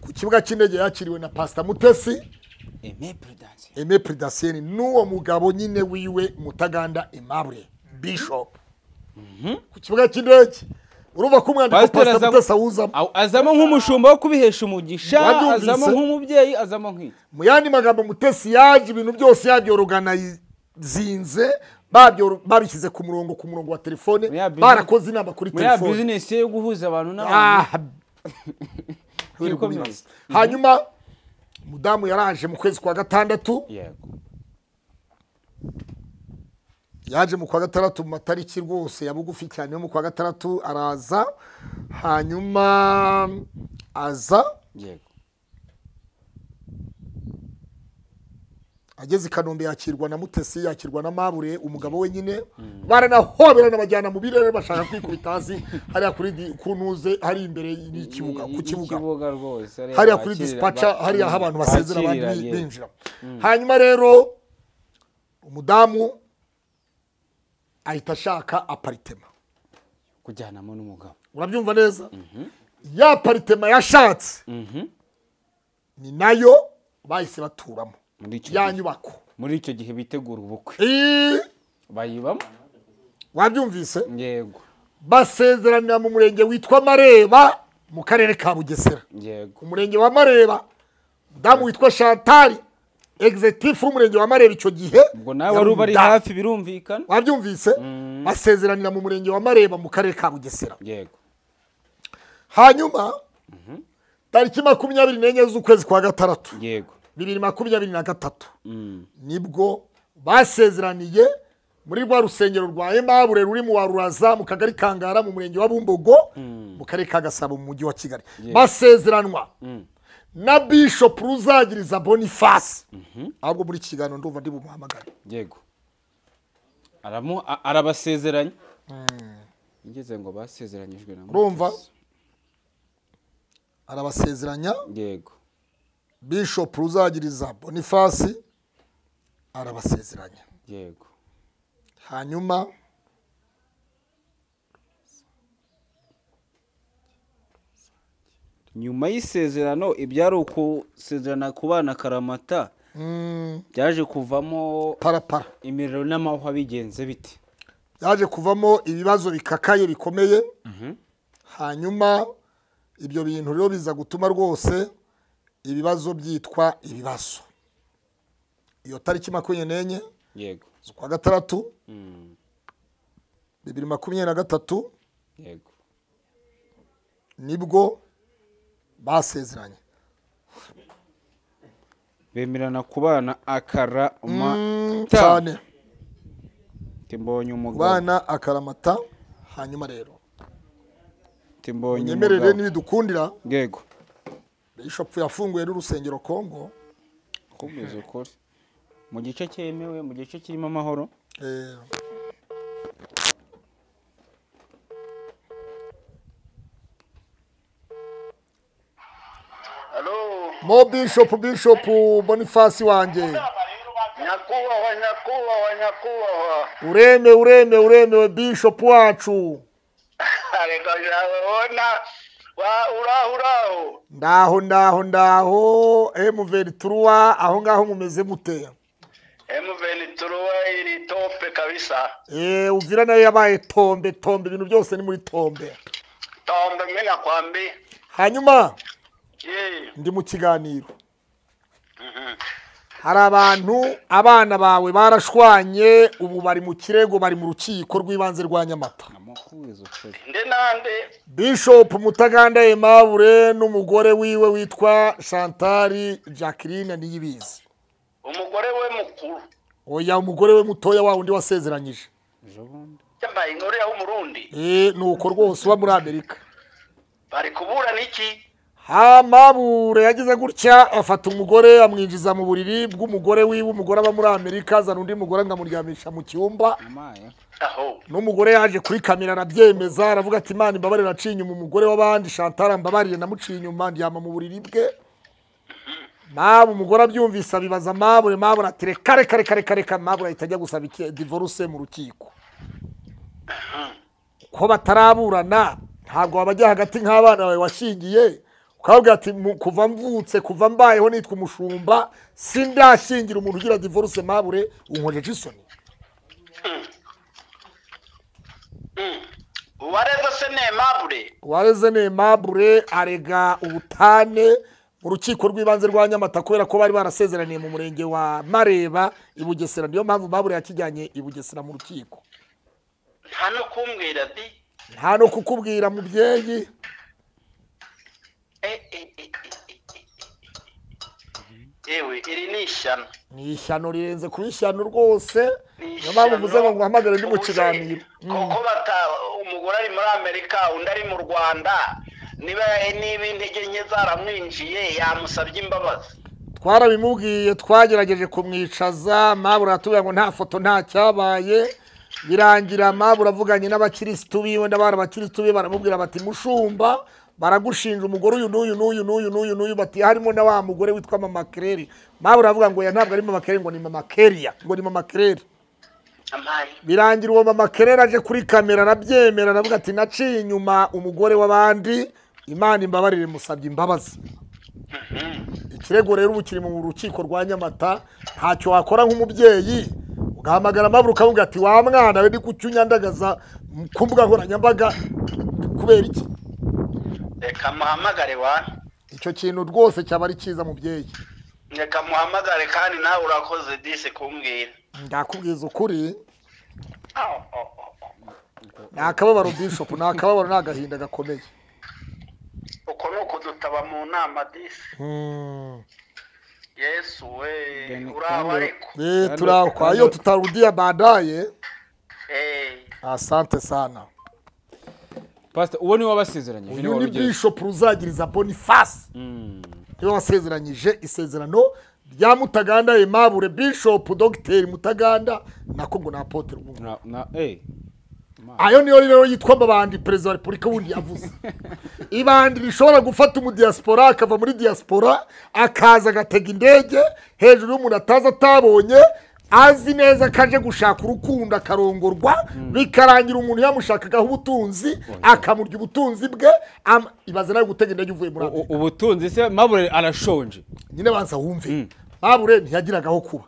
ku kibuga cy'indege yakiriwe na Pastor Mutesi Aimé Prudentienne n'uwo mugabo nyine wiwe Mutaganda Aimable Bishop. Ku kibuga cy'indege urumva ko umwandiko Pastor Mutesi awuzamo, azamo nk'umushumba wo kubihesha umugisha, azamo nk'umubyeyi, azamo nk'iki. Mu yandi magambo Mutesi yaje ibintu byose yabyoroganizinze, babishyize ku murongo, ku murongo wa telefone, barakoze inama kuri telefone. Muri business yo guhuza abantu n'abantu. Hanyuma mudamu yaraje mu kwezi kwa gatandatu. Yego. Yaje mu kwa gatandatu mu matariki rwose ya bugufi cyane, mu kwa gatandatu araza. Hanyuma aza. Yego. Ageze i Kanombe yakirwa na Mutesi, yakirwa na Mabure umugabo wenyine, baranahoberana bajyana mu birere bashaka kwikubita hasi hariya kuri kunuze hari imbere y'ikibuga ku kibuga hariya kuri dispatcher hariya abantu basezera abandi binjira. Hanyuma rero umudamu ahita ashaka aparitema kujyanamo n'umugabo. Urabyumva neza? Ya aparitema yashatse ni nayo bahise baturamo ya nyubako muri icyo gihe bitegura ubukwe bayibamo. Wabyumvise? Yego. Basezeranira mu murenge witwa Mareba mu karere ka Bugesera. Yego. Umurenge wa Mareba, damu witwa Chantal executive w'umurenge wa Mareba icyo gihe, ubwo nawe wari ubari hafi birumvikana. Wabyumvise? Basezeranira mu murenge wa Mareba mu karere ka Bugesera. Yego. Hanyuma tariki 24 z'ukwezi kwa gatandatu, yego, 2023, nibwo basezeraniye muri rwa rusengero rwa Aimable ruri mu Waruraza mu kagari Kangara mu murenge wa Bumbogo mu karere ka Gasabo mu mujyi wa Kigali. Basezeranwa na Bishop Ruzagiriza Boniface. Ahubwo muri kiganiro ndumva ndi bumuhamagare. Yego. Arabasezeranye. Ngeze ngo basezeranyijwe na Urumva? Arabasezeranya. Yego. Bishop Ruzagiriza Boniface arabasezeranya. Yego. Hanyuma nyuma y'isezerano ibyari ukusezerana ku bana karamata byaje kuvamo parapara imiriro n'amahwa bigenze bite? Byaje kuvamo ibibazo bikakaye bikomeye. Hanyuma ibyo bintu rero biza gutuma rwose ibibazo byitwa ibibazo. Iyo tariki 24, yego, z'ukwa gatandatu 2023, yego, nibwo basezeranye bemerana kubana akaramata cyane. Timbonye umugabo kubana akaramata. Hanyuma rero timbonye unyemerere nibidukundira, yego, Bishop yafunguye n'urusengero Kongo komeza ukore mu gice cyemewe, mu gice kirimo amahoro. Mo Bishop Boniface wanjye. Nyakubahwa, nyakubahwa, nyakubahwa. Ureme, ureme, ureme Bishop wacu. Ariko urabona uraho uraho. Ndaho ndaho ndaho M23 aho ngaho mumeze mute? M23 iri tope kabisa. Uvira nayo yabaye tombe tombe, ibintu byose ni muri tombe. Tombe mimi nakwambi. Hanyuma ndi mu kiganiro. Hari abantu abana bawe barashwanye ubu bari mu kirego, bari mu rukiko rw'ibanze rwa Nyamata. Nde nande? Bishop Mutaganda Aimable n'umugore wiwe witwa Chantal Jacqueline Niyibizi. Umugore we mukuru? Oya, umugore we mutoya wa undi wasezeranyije. Yambaye inkuru ya Umurundi. Nuko rwose uba muri Amerika. Bari kuburana iki? Hamabure yagize gutya afata umugore amwinjiza mu buriri bw'umugore wiwe, umugore aba muri Amerika, azana undi mugore ngamuryamisha mu cyumba. N'umugore yaje kuri kamera arabyemeza, aravuga ati Imana imbabarire naciye inyuma umugore w'abandi, Chantal mbabarire namuciye inyuma ndyama mu buriri bwe. Mabu umugore abyumvise abibaza Mabure, Mabure ati reka reka reka reka reka, Mabure ahita ajya gusaba divorce mu rukiko. Ko bataraburana ntabwo wabajya hagati nk'abana bawe washingiye ukababwira ati kuva mvutse kuva mbayeho nitwa umushumba sindashingira umuntu ugira divorce. Mabure unkojeje isoni. Uwareze se ne Mabure? Uwareze ne Mabure arega ubutane mu rukiko rw'ibanze rwa Nyamata kubera ko bari barasezeraniye mu murenge wa Mareba i Bugesera. Niyo mpamvu Mabure yakijyanye i Bugesera mu rukiko. Nta no kumbwira di? Nta no kukubwira mubyeyi. Ewe iri ni ishyano. Ni ishyano rirenze kuba ishyano rwose. Niyo mpamvu mvuze ngo nguhamagare ndi mu kiganiro. Kuko umugore ari muri Amerika undi ari mu Rwanda, niba intege nke zaramwinjiye yamusabye imbabazi. Twarabimubwiye, twagerageje kumwicaza, Mabura atubwira ngo nta foto nta cyabaye. Birangira Mabura avuganye n'abakirisitu biwe n'abari abakirisitu biwe, baramubwira bati mushumba baragushinja umugore uyu n'uyu n'uyu n'uyu n'uyu n'uyu, bati harimo na wa mugore witwa Mama Kereri. Mabura avuga ngo ya ntabwo ari Mama Kereri, ngo ni Mama Keria, ngo ni Mama Kereri. Birangira uwo Mama Kereri aje kuri kamera arabyemera, aravuga ati naciye inyuma umugore w'abandi, Imana imbabarire, musabye imbabazi. Ikirego rero ubu kiri mu rukiko rwa Nyamata. Ntacyo wakora nk'umubyeyi ugahamagara Mabura ukavuga ati wa mwana we ndi kucyunyandagaza ku mbuga nkoranyambaga kubera iki? Reka muhamagare wa icyo kintu rwose cyaba ari cyiza mubyeyi. Reka muhamagare, kandi nawe urakoze disi kumbwira. Ndakubwiza ukuri, ni akababaro Bishop, ni akababaro, ni agahinda gakomeye. Uko ni ukudutaba mu nama disi. Yesu we, uraho ariko. Turaho, kwa hiyo tutarudia baadaye. Asante sana. Pastor, uwo ni wabasezeranyije. Uyu ni Bishop Ruzagiriza Boniface. Niwe wasezeranyije isezerano rya Mutaganda Aimable, Bishop Dr Mutaganda, nako ngo na Apotre. Ayo niyo rero yitwa mabandi Perezida wa Repubulika wundi yavuze. Ibandi rishobora gufata mu diaspora akava muri diaspora akaza agatega indege hejuru y'umuntu ataza atabonye, azi neza kaje gushaka urukundo akarongorwa, bikarangira umuntu yamushakagaho ubutunzi akamurya ubutunzi bwe. Ibaze nawe gutega indege uvuye muri Amerika. Ubutunzi se Mabure arashonje. Nyine banza wumve, Mabure ntiyagiragaho kuba.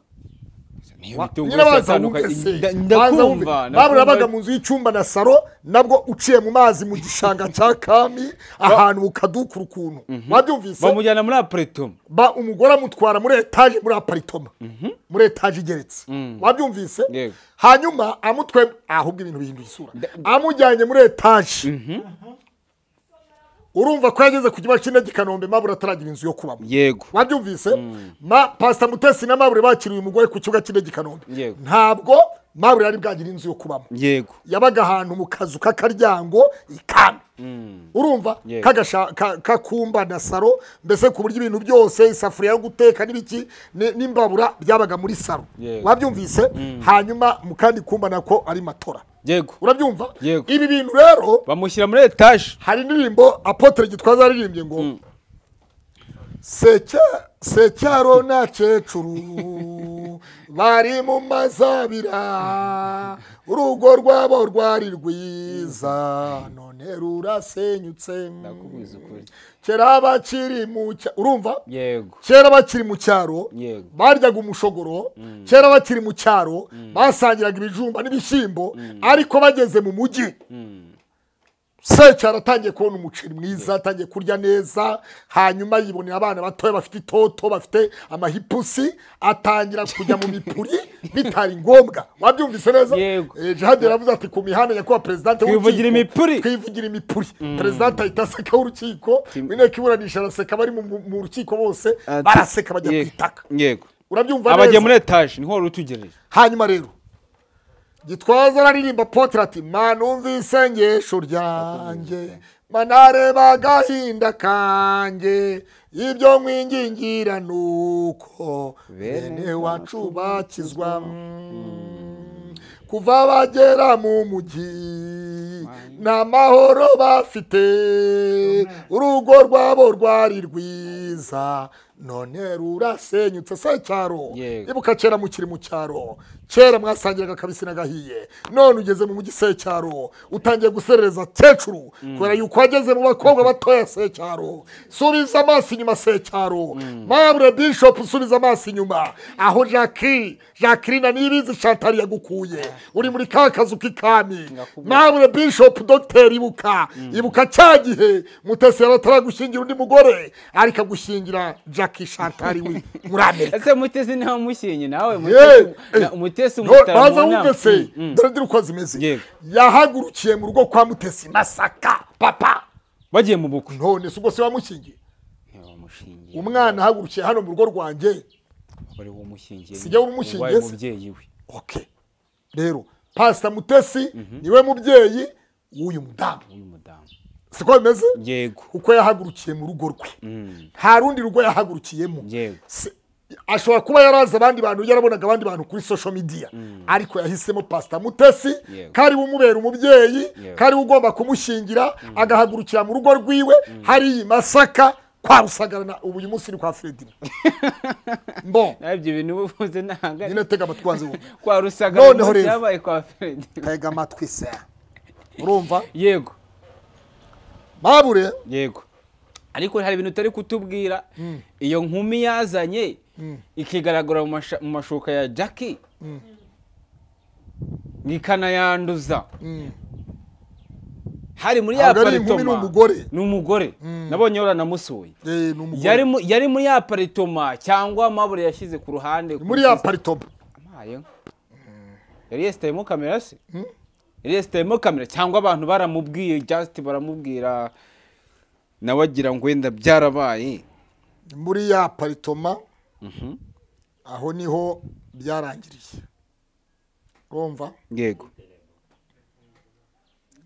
Mabure yabaga mu nzu y'icyumba na saro, nabwo uciye mu mazi mu gishanga cya Kami, ahantu ukadukura ukuntu. Wabyumvise? Bamujyana muri apartment. Ba umugore amutwara muri etage, muri apartment. Muri etage igeretse. Wabyumvise? Hanyuma amutwe ahubwo ibintu bihinduye isura. Amujyanye muri etage. Urumva ko yageze ku kibuga cy'indege i Kanombe, Mabura ataragira inzu yo kubamo. Yego. Wabyumvise? Ma Pastor Mutesi na Mabure bakiriye umugore ku kibuga cy'indege i Kanombe. Ntabwo Mabure yari bwagira inzu yo kubamo. Yego. Yabaga ahantu mu kazu k'akaryango ikami. Urumva kakumba na saro, mbese ku buryo ibintu byose isafuriya yo guteka n'ibiki n'imbabura byabaga muri saro. Wabyumvise? Hanyuma mu kandi kumba nako ari matora. Yego. Urabyumva? Ibi bintu rero bamushyira muri etage. Hari indirimbo Apotre Gitwaza aririmbye ngo Secyaro na cecuru bari mu mazabira, urugo rwabo rwari rwiza none rurasenyutse. Kera bakiri mu urumva? Yego. Kera bakiri mu cyaro baryaga umushogoro, kera bakiri mu cyaro basangiraga ibijumba n'ibishyimbo, ariko bageze mu mujyi Secyaro atangiye kubona umuceri mwiza, atangiye kurya neza, hanyuma yibonera abana batoya bafite itoto, bafite amahipusi, atangira kujya mu mipuri bitari ngombwa. Wabyumvise neza? Jihad yaravuze ati ku mihanda nyakubahwa president w'urukiko twivugira imipuri, twivugira imipuri. President ahita aseka w'urukiko, w'inteko iburanisha araseka, bari mu rukiko bose baraseka bajya kwitaka. Yego. Urabyumva neza? Abagiye muri etage niho wari utugereje. Hanyuma rero Gitwaza araririmba Apotre ati manumva isengesho ryanjye, manareba agahinda kanjye, ibyo mwingingira nuko bene wacu bakizwa. Kuva bagera mu mujyi nta mahoro bafite, urugo rwabo rwari rwiza none rurasenyutse. Secyaro, ibuka kera mukiri mu cyaro, kera mwasangiraga kabisi n'agahiye, none ugeze mu mujyi Secyaro utangiye guserereza kecuru kubera yuko wageze mu bakobwa batoya. Secyaro, subiza amaso inyuma. Secyaro, Mabure Bishop, subiza amaso inyuma aho Jacqueline Nibizi Chantal yagukuye, uri muri ka kazu k'ikami. Mabure Bishop Dr ibuka, ibuka cya gihe Mutesi yaratara undi mugore ariko agushyingira Jackie Chantal we muri Amerika. Ese Mutesi niho mushyinye nawe? Mutesi umutara baza wumve se, dore ndiri uko zimeze. Yahagurukiye mu rugo kwa Mutesi Masaka papa bagiye mu bukwe. None se ubwo se wamushyingiye? Umwana ahagurukiye hano mu rugo rwanjye, bari umushyingiye, sijya umushyingiye umubyeyi we. Okay. Rero Pastor Mutesi niwe mubyeyi w'uyu mudamu. Siko bimeze? Yego. Kuko yahagurukiye mu rugo rwe. Nta rundi rugo yahagurukiyemo. Yego. Ashobora kuba yarazi abandi bantu, yarabonaga abandi bantu kuri social media, ariko yahisemo Pastor Mutesi kari umubera umubyeyi, kari ugomba kumushingira, agahagurukira mu rugo rwiwe hari Masaka kwa Rusagarana. Ubu uyu munsi ni kwa Fredina. Bon, nabyo ibintu ubuvuze nanga nyine tega amatwi wanze wumve. Kwa Rusagarana cyabaye kwa Fredina. Tega amatwi se. Urumva? Yego. Mabure. Yego. Ariko hari ibintu utari kutubwira. Iyo nkumi yazanye ikigaragara mu mashuka ya Jackie, nikanayanduza. Hari muri ya paritoma. Ni umugore. Nabonye yoranamusuye. Yari muri ya paritoma cyangwa Mabure yashyize ku ruhande muri ya paritoma. Amaye. Yari yesitayemo kamera se? Yari yesitayemo kamera cyangwa abantu baramubwiye, just baramubwira nawe agira ngo wenda byarabaye. Muri ya paritoma aho niho byarangiriye. Urumva? Yego.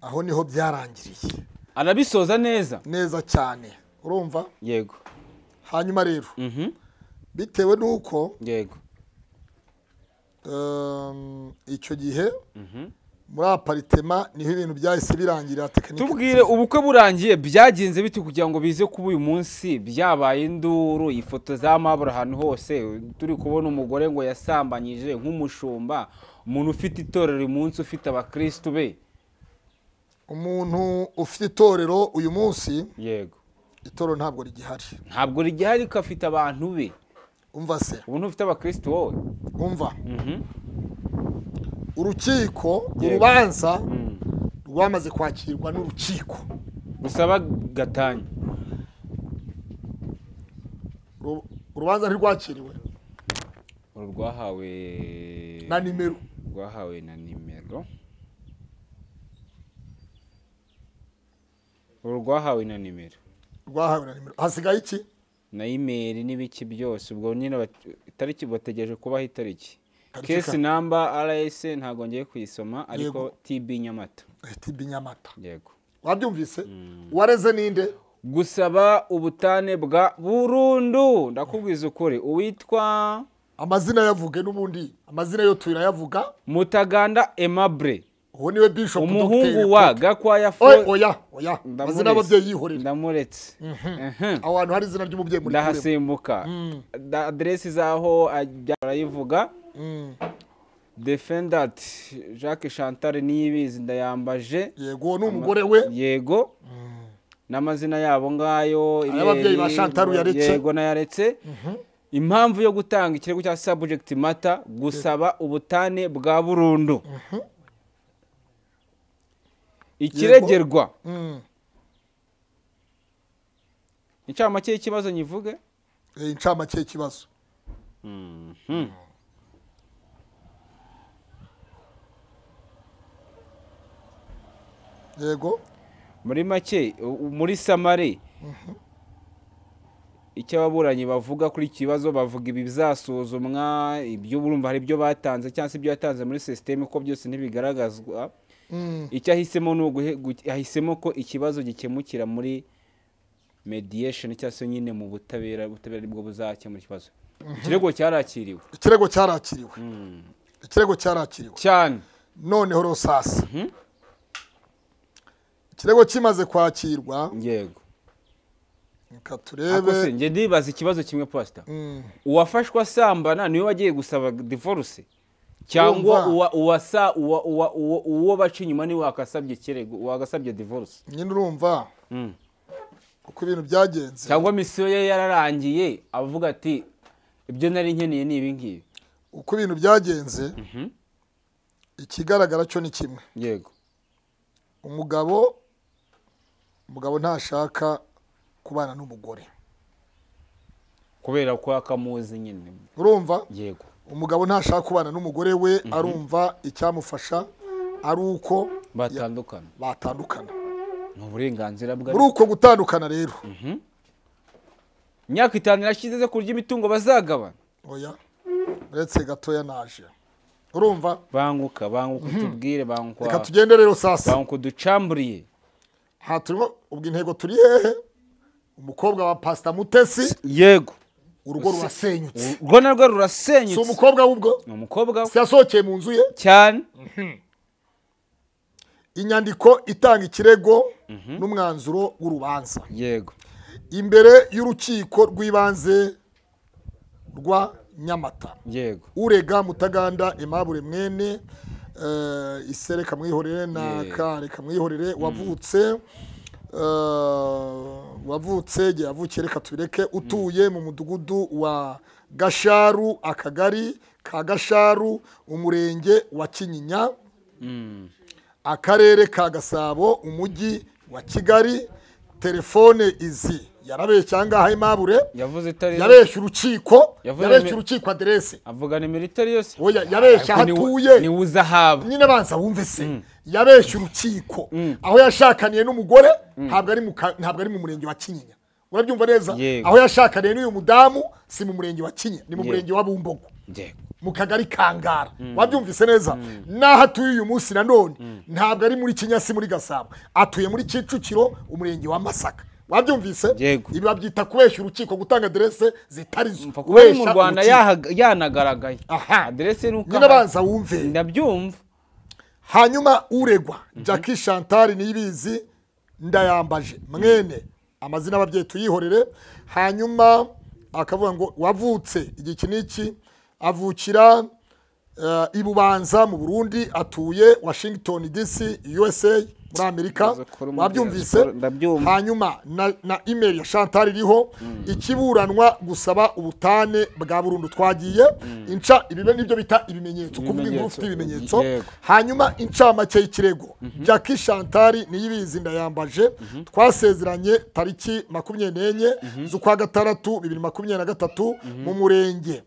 Aho niho byarangiriye. Arabisoza neza. Neza cyane. Urumva? Yego. Hanyuma rero bitewe nuko yego icyo gihe muri aparitema niho ibintu byahise birangira tekinike. Tubwire ubukwe burangiye byagenze bite kugira ngo bize kuba uyu munsi byabaye induru, ifoto za Mabure ahantu hose turi kubona umugore ngo yasambanyije nk'umushumba, umuntu ufite itorero uyu munsi ufite abakristo be. Umuntu ufite itorero uyu munsi, yego, itorero ntabwo rigihari. Ntabwo rigihari ko afite abantu be. Umva se. Ubu ufite abakristo wowe. Umva. Urukiko urubanza rwamaze kwakirwa n'urukiko gusaba gatanya. Urubanza ntirwakiriwe. Rwahawe na nimero. Rwahawe na nimero. Rwahawe na nimero. Rwahawe na nimero. Hasigaye iki? Na email n'ibiki byose. Ubwo nyine itariki bategereje kubaho itariki. Case number RS ntago ngiye kuyisoma ariko TB Nyamata. TB Nyamata. Yego. Wabyumvise? Wareze ninde? Gusaba ubutane bwa burundu. Ndakubwiza ukuri uwitwa amazina yavuge n'ubundi amazina yo tuyirayavuga. Mutaganda Aimable. Uwo niwe Bishop Dr. Umuhungu wa Gakwaya Fo. Oya oya. Amazina y'ababyeyi yihorera. Ndamuretse. Aho hantu hari izina ry'umubyeyi muri kure. Ndahasimbuka. Adresse zaho arayivuga. Defendant Jacques Chantal Niyibizi ndayambaje. Yego ni umugore we. Yego. N'amazina yabo ngayo ababyeyi ba Chantal yaretse. Yego nayaretse. Impamvu yo gutanga ikirego cya subject matter gusaba ubutane bwa burundu. Ikiregerwa. Incamake y'ikibazo nyivuge? Incamake y'ikibazo. Yego. Muri make muri samare icyo ababuranyi bavuga kuri kibazo bavuga ibi bizasuzumwa, ibyo urumva hari ibyo batanze cyangwa se ibyo yatanze muri system ko byose ntibigaragazwa. Icyo ahisemo ahisemo ko ikibazo gikemukira muri mediation cyangwa se nyine mu butabera, ubutabera nibwo buzakemura ikibazo. Ikirego cyarakiriwe. Ikirego cyarakiriwe. Ikirego cyarakiriwe cyane. Noneho rosasa ikirego kimaze kwakirwa. Yego. Reka turebe. Nge ndibaza ikibazo kimwe pastor. Uwafashwa asambana niwe wagiye gusaba divorce cyangwa uwasa uwo baca inyuma niwe wakasabye ikirego, wagasabye divorce? Nyine urumva uko ibintu byagenze cyangwa misiyo ye yararangiye avuga ati ibyo nari nkeneye ni ibi ngibi. Uko ibintu byagenze ikigaragara cyo ni kimwe. Yego. Umugabo ntashaka kubana n'umugore kubera ko akamuzi nyine. Urumva? Yego. Umugabo ntashaka kubana n'umugore we, arumva icyamufasha ari uko batandukana. Batandukana. Ni uburenganzira bwa muri uko gutandukana rero. Imyaka 5 irashize kurya imitungo bazagabana. Oya. Uretse gatoya naje. Urumva? Banguka tubwire, banguka. Reka tugende rero sasa. Banguka ducamburiye. Ha turimo ubwo intego turi hehe? Umukobwa wa Pastor Mutesi. Yego. Urugo rurasenyutse. Urwo narwo rurasenyutse. Si umukobwa w'ubwo? Ni umukobwa. Si yasohokeye mu nzu ye? Cyane. Inyandiko itanga ikirego n'umwanzuro w'urubanza. Yego. Imbere y'urukiko rw'ibanze rwa Nyamata. Yego. Urega Mutaganda Aimable mwene Isereka mwihorere na Kareka mwihorere wavutse yavukiye reka tubireke, utuye mu mudugudu wa Gasharu, akagari ka Gasharu, umurenge wa Kinyinya, akarere ka Gasabo, umujyi wa Kigali. Telefone izi yarabeshya angaha Aimable, yabeshya urukiko, yabeshya urukiko aderese avuga nimero itari yose. Oya, yabeshya hatuye ni uzahaba nyine, banza wumve se. Yabeshya urukiko aho yashakaniye n'umugore, ntabwo ari mu murenge wa Kinyinya, urabyumva neza. Aho yashakaniye n'uyu mudamu si mu murenge wa Kinyinya, ni mu murenge wa Bumbogo, mu kagari Kangara, wabyumvise neza. Naho atuye uyu munsi nanone ntabwo ari muri Kinya, si muri Gasabo, atuye muri Kicukiro, umurenge wa Masaka, wabyumvise. Ibi babyita kubeshya urukiko, gutanga aderese zitari zo. Kuba mu Rwanda yanagaragaye aderese nuko nyine, banza wumve, ndabyumva. Hanyuma uregwa Jackie Chantal Niyibizi Ndayambaje mwene, amazina ababyeyi tuyihorere. Hanyuma akavuga ngo wavutse igihe iki n'iki, avukira i Bubanza mu Burundi, atuye Washington DC, USA, muri Amerika, wabyumvise. Hanyuma na email ya Chantal iriho. Ikiburanwa gusaba ubutane bwa burundu. Twagiye inca ibi nibyo bita ibimenyetso, kuvuga inkuru ufite ibimenyetso. Hanyuma incamake y'ikirego, Jackie Chantal Niyibizi Ndayambaje, twasezeranye tariki 24 z'ukwa gatandatu 2023 mu murenge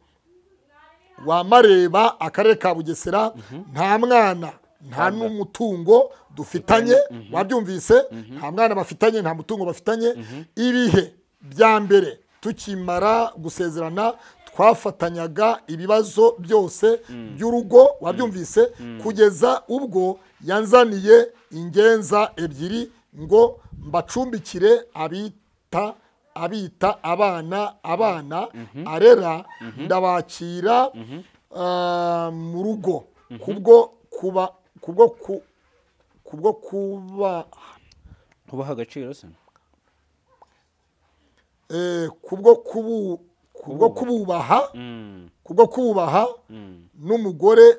wa Mareba, akarere ka Bugesera. Nta mwana nta n'umutungo dufitanye, wabyumvise. Nta mwana bafitanye, nta mutungo bafitanye. Ibihe bya mbere tukimara gusezerana twafatanyaga ibibazo byose by'urugo, wabyumvise, kugeza ubwo yanzaniye ingenza ebyiri ngo mbacumbikire abita abana arera, ndabakira mu rugo kubwo kuba kubwo kuba kubaha agaciro se, kubwo kububaha, kubwo kububaha n'umugore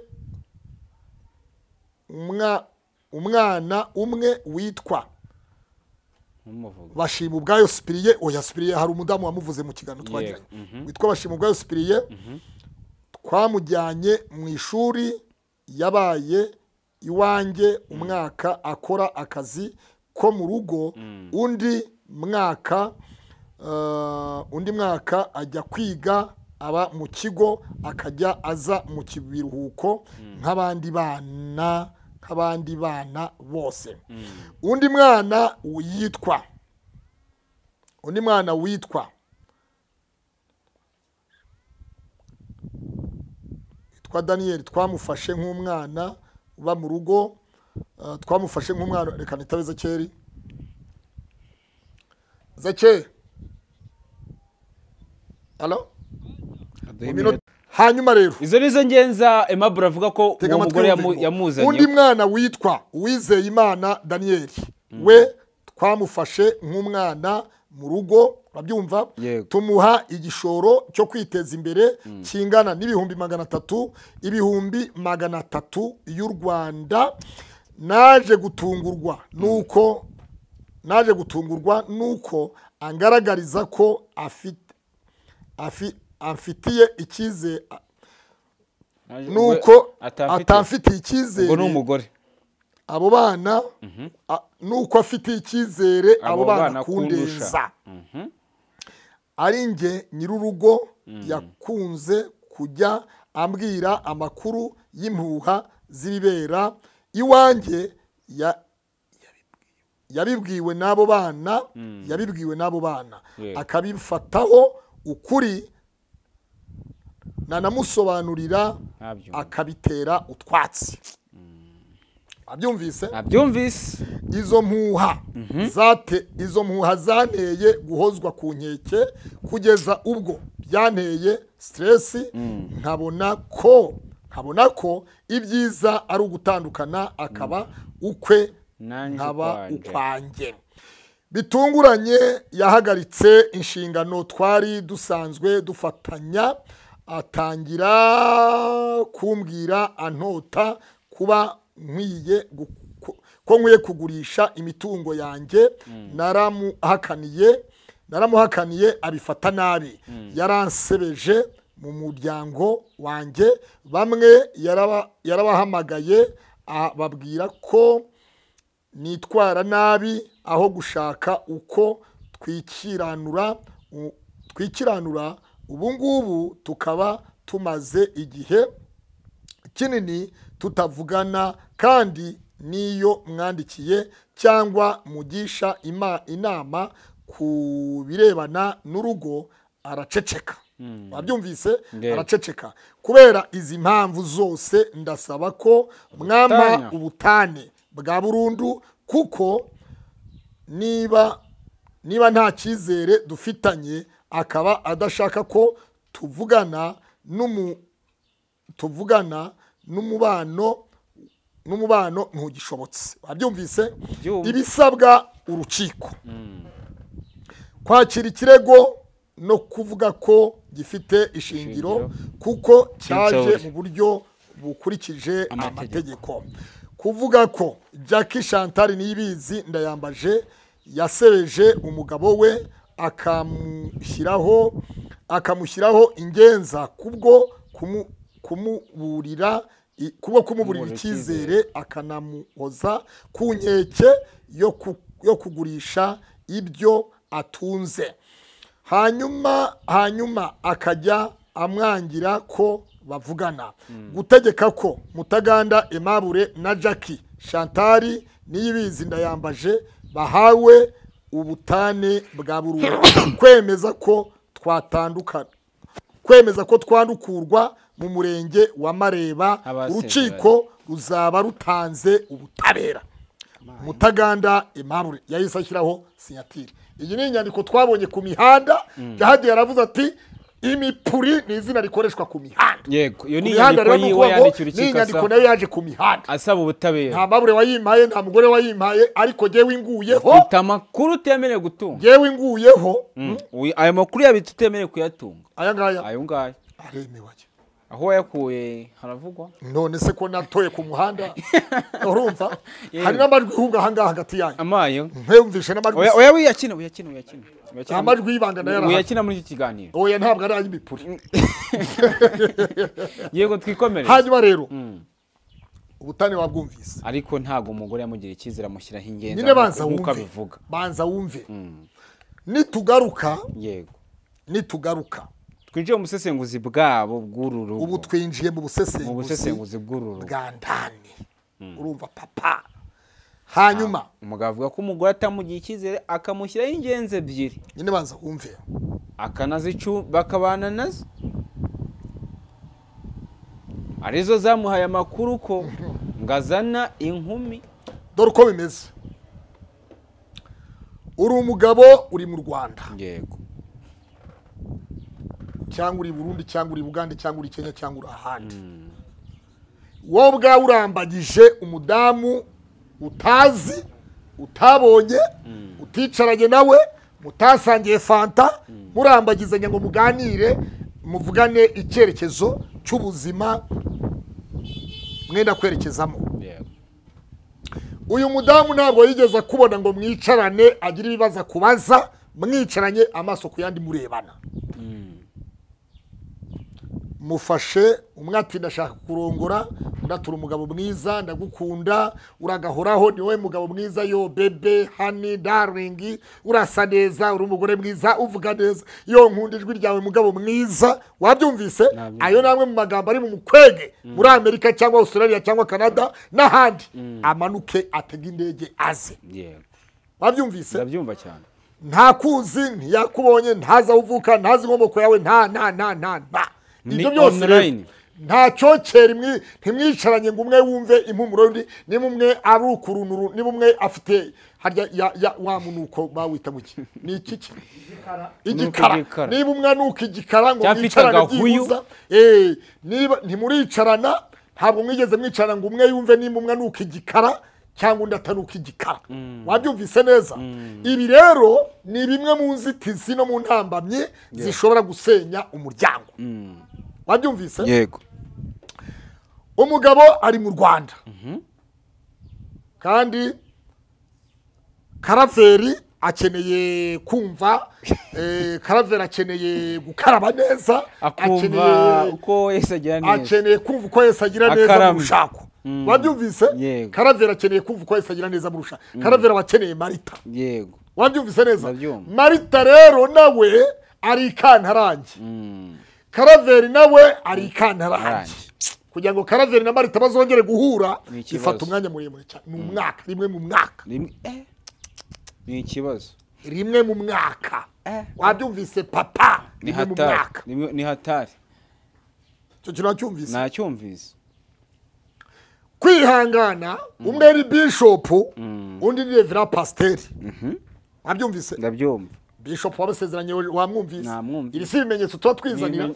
umwana umwe witwa Bashima Ubwayo Sipiriye. Oya, Sipiriye hari umudamu wamuvuze mu kiganiro twagiranye witwa Bashima Ubwayo Sipiriye. Twamujyanye mu ishuri, yabaye iwanjye umwaka akora akazi ko mu rugo, undi mwaka ajya kwiga, aba mu kigo, akajya aza mu kiruhuko nk'abandi bana bose. Undi mwana witwa Daniel, twamufashe nk'umwana uba mu rugo, twamufashe nk'umwana. Reka nitabe Zekeri. Zekeri, allo. Hanyuma rero izo nizo ngenza Aimable avuga ko uwo mugore yamuzanye. Undi mwana witwa Uwizeyimana Daniel, we twamufashe nk'umwana mu rugo, urabyumva, tumuha igishoro cyo kwiteza imbere kingana n'ibihumbi 300, ibihumbi 300 y'u Rwanda. Naje gutungurwa nuko angaragariza ko amfitiye icyizere, nuko atamfitiye icyizere ubwo n'umugore abo bana, nuko afitiye icyizere abo bana kundeza. Ari nge nyir'urugo yakunze kujya ambwira amakuru y'impuha z'ibibera iwanjye, yabibwiwe n'abo bana, akabifataho ukuri, nanamusobanurira akabitera utwatsi. Abyumvise? Abyumvise. Izo mpuha zate izo mpuha zanteye guhozwa ku nkeke kugeza ubwo Byanteye stress, nkabona ko ibyiza ari ugutandukana, akaba ukwe nkaba ukwanjye. Bitunguranye yahagaritse inshingano twari dusanzwe dufatanya, atangira kumbwira antota kuba nkwiye ko nkwiye kugurisha imitungo yanjye. Naramuhakaniye abifata nabi. Yaransebeje mu muryango wanjye, bamwe yarabahamagaye babwira ko nitwara nabi aho gushaka uko twikiranura. Ubu ngubu tukaba tumaze igihe kinini tutavugana, kandi niyo mwandikiye cyangwa mugisha inama ku birebana n'urugo araceceka. Wabyumvise? Araceceka. Kubera izi mpamvu zose ndasaba ko mwampa ubutane bwa burundu, kuko niba nta cyizere dufitanye, akaba adashaka ko tuvugana n'umubano ntugishobotse. Wabyumvise? Ibisabwa urukiko: kwakira ikirego no kuvuga ko gifite ishingiro kuko cyaje mu buryo bukurikije amategeko. Kuvuga ko Jackie Chantal Niyibizi Ndayambaje yasebeje umugabo we akamushyiraho ingenza kubwo kumuburira icyizere, akanamuhoza ku nkeke yo kugurisha ibyo atunze. Hanyuma akajya amwangira ko bavugana. Gutegeka ko Mutaganda Aimable na Jackie Chantal Niyibizi Ndayambaje bahawe ubutane bwa burundu. Kwemeza ko twatandukana, kwemeza ko twandukurwa mu murenge wa Mareba, urukiko ruzaba rutanze ubutabera. Mutaganda Aimable yahise ashyiraho sinyatire. Iyi ni inyandiko twabonye ku mihanda. Jahadi yaravuze ati imipuri ni izina rikoreshwa ku mihanda. Yego, iyo ni inyandiko yiwe yandikiye urukiko, inyandiko nayo yaje ku mihanda asaba ubutabera. Nta mabure wayimpaye, nta mugore wayimpaye, ariko jewe inguyeho ufite amakuru utemerewe gutunga. Jewe inguyeho ayo makuru yabitse utemerewe kuyatunga. Aya ngaya, ayo ngaya aremewe. Aho wayakuye haravugwa. None se ko natoye ku muhanda? Urumva hari n'amajwi hunga hanga hagati yanyu. Amayo nkwumvishe n'amajwi. Oya wiyakina amajwi y'ibanga nayo arahari. Uyakina muri iki kiganiro. Oya ntabwo ari ay'imipuri. Yego twikomereze. Hanyuma rero ubutane wabwumvise, ariko ntago umugore yamugira icyizere amushyiraho ingenza nyine. Banza wumve, banza wumve. Nitugaruka, yego nitugaruka twinjiye mu busesenguzi bwabo bw'uru rugo. Ubu twinjiye mu busesenguzi bw'uru rugo bwa ndani. Urumva papa. Hanyuma umugabo avuga ko umugore atamugiye icyizere akamushyiraho ingenzi ebyiri. Nyine banza wumve, akanazicu bakabana nazo, arizo zamuhaye amakuru ko ngazana inkumi. Dore uko bimeze. Uri umugabo uri mu Rwanda, yego, cyangwa uri Burundi, cyangwa uri Bugande, cyangwa uri Kenya, cyangwa uri ahandi. Wowe ubwawe urambagije umudamu utazi, utabonye, uticaranye nawe, mutasangiye fanta, murambagizanya ngo muganire, muvugane icyerekezo cy'ubuzima mwenda kwerekezamo. Uyu mudamu ntabwo yigeze kubona ngo mwicarane agire ibibazo kubaza, mwicaranye amaso ku yandi murebana. Mufashe umwe ati ndashaka kurongora, ndatura umugabo mwiza, ndagukunda, uragahoraho, ni wowe mugabo mwiza, yo bebe, honey, darling, urasa neza, uri umugore mwiza, uvuga neza, yo nkunda ijwi ryawe mugabo mwiza. Wabyumvise? Ayo namwe mu magambo ari mu mukwege muri Amerika cyangwa Australia cyangwa Canada n'ahandi, amanuke atega indege aze. Wabyumvise? Ndabyumva cyane. Nta kuzi, ntiyakubonye, ntaza uvuka, ntazi inkomoko yawe, nta nta nta nta nta. Ibyo byose Nta cyokera ntimwicaranye ngo umwe wumve impumuro y'undi, niba umwe ari ukurunuru, niba umwe afite harya ya wa munuko bawita muki ni iki igikara, niba umwe anuka igikara ngo mwicarane byibuza, niba ntimuricarana, ntabwo mwigeze mwicarana ngo umwe yumve nimba umwe anuka igikara cyangwa undi atanuka igikara. Wabyumvise neza? Ibi rero ni bimwe mu nzitizi no mu ntambamyi zishobora gusenya umuryango. Wabyumvise? Yego. Umugabo ari mu Rwanda. Kandi Karaveri akeneye kumva, Karaveri akeneye gukaraba neza, akumva uko Yesu agira neza, akeneye kumva uko Yesu agira neza mu rushako. Wabyumvise? Karaveri akeneye kumva uko Yesu agira neza mu rushako. Karaveri abakeneye Marita. Yego. Wabyumvise neza? Marita rero nawe ari ikantarange. Karaveri nawe ari ikantarange. Kugira ngo Karaveri na Marita bazongere guhura ifata umwanya muremure cyane, ni umwaka, rimwe mu mwaka. Ni ikibazo. Rimwe mu mwaka. Wabyumvise papa? Rimwe mu mwaka. Ni hatari. Icyo kintu wacyumvise? Nacyumvise. Kwihangana, umwe ari bishop, undi ni reverend pasteur. Wabyumvise? Ndabyumva. Bishop wabasezeranye wamwumvise. Ibi si ibimenyetso tuba twizanira.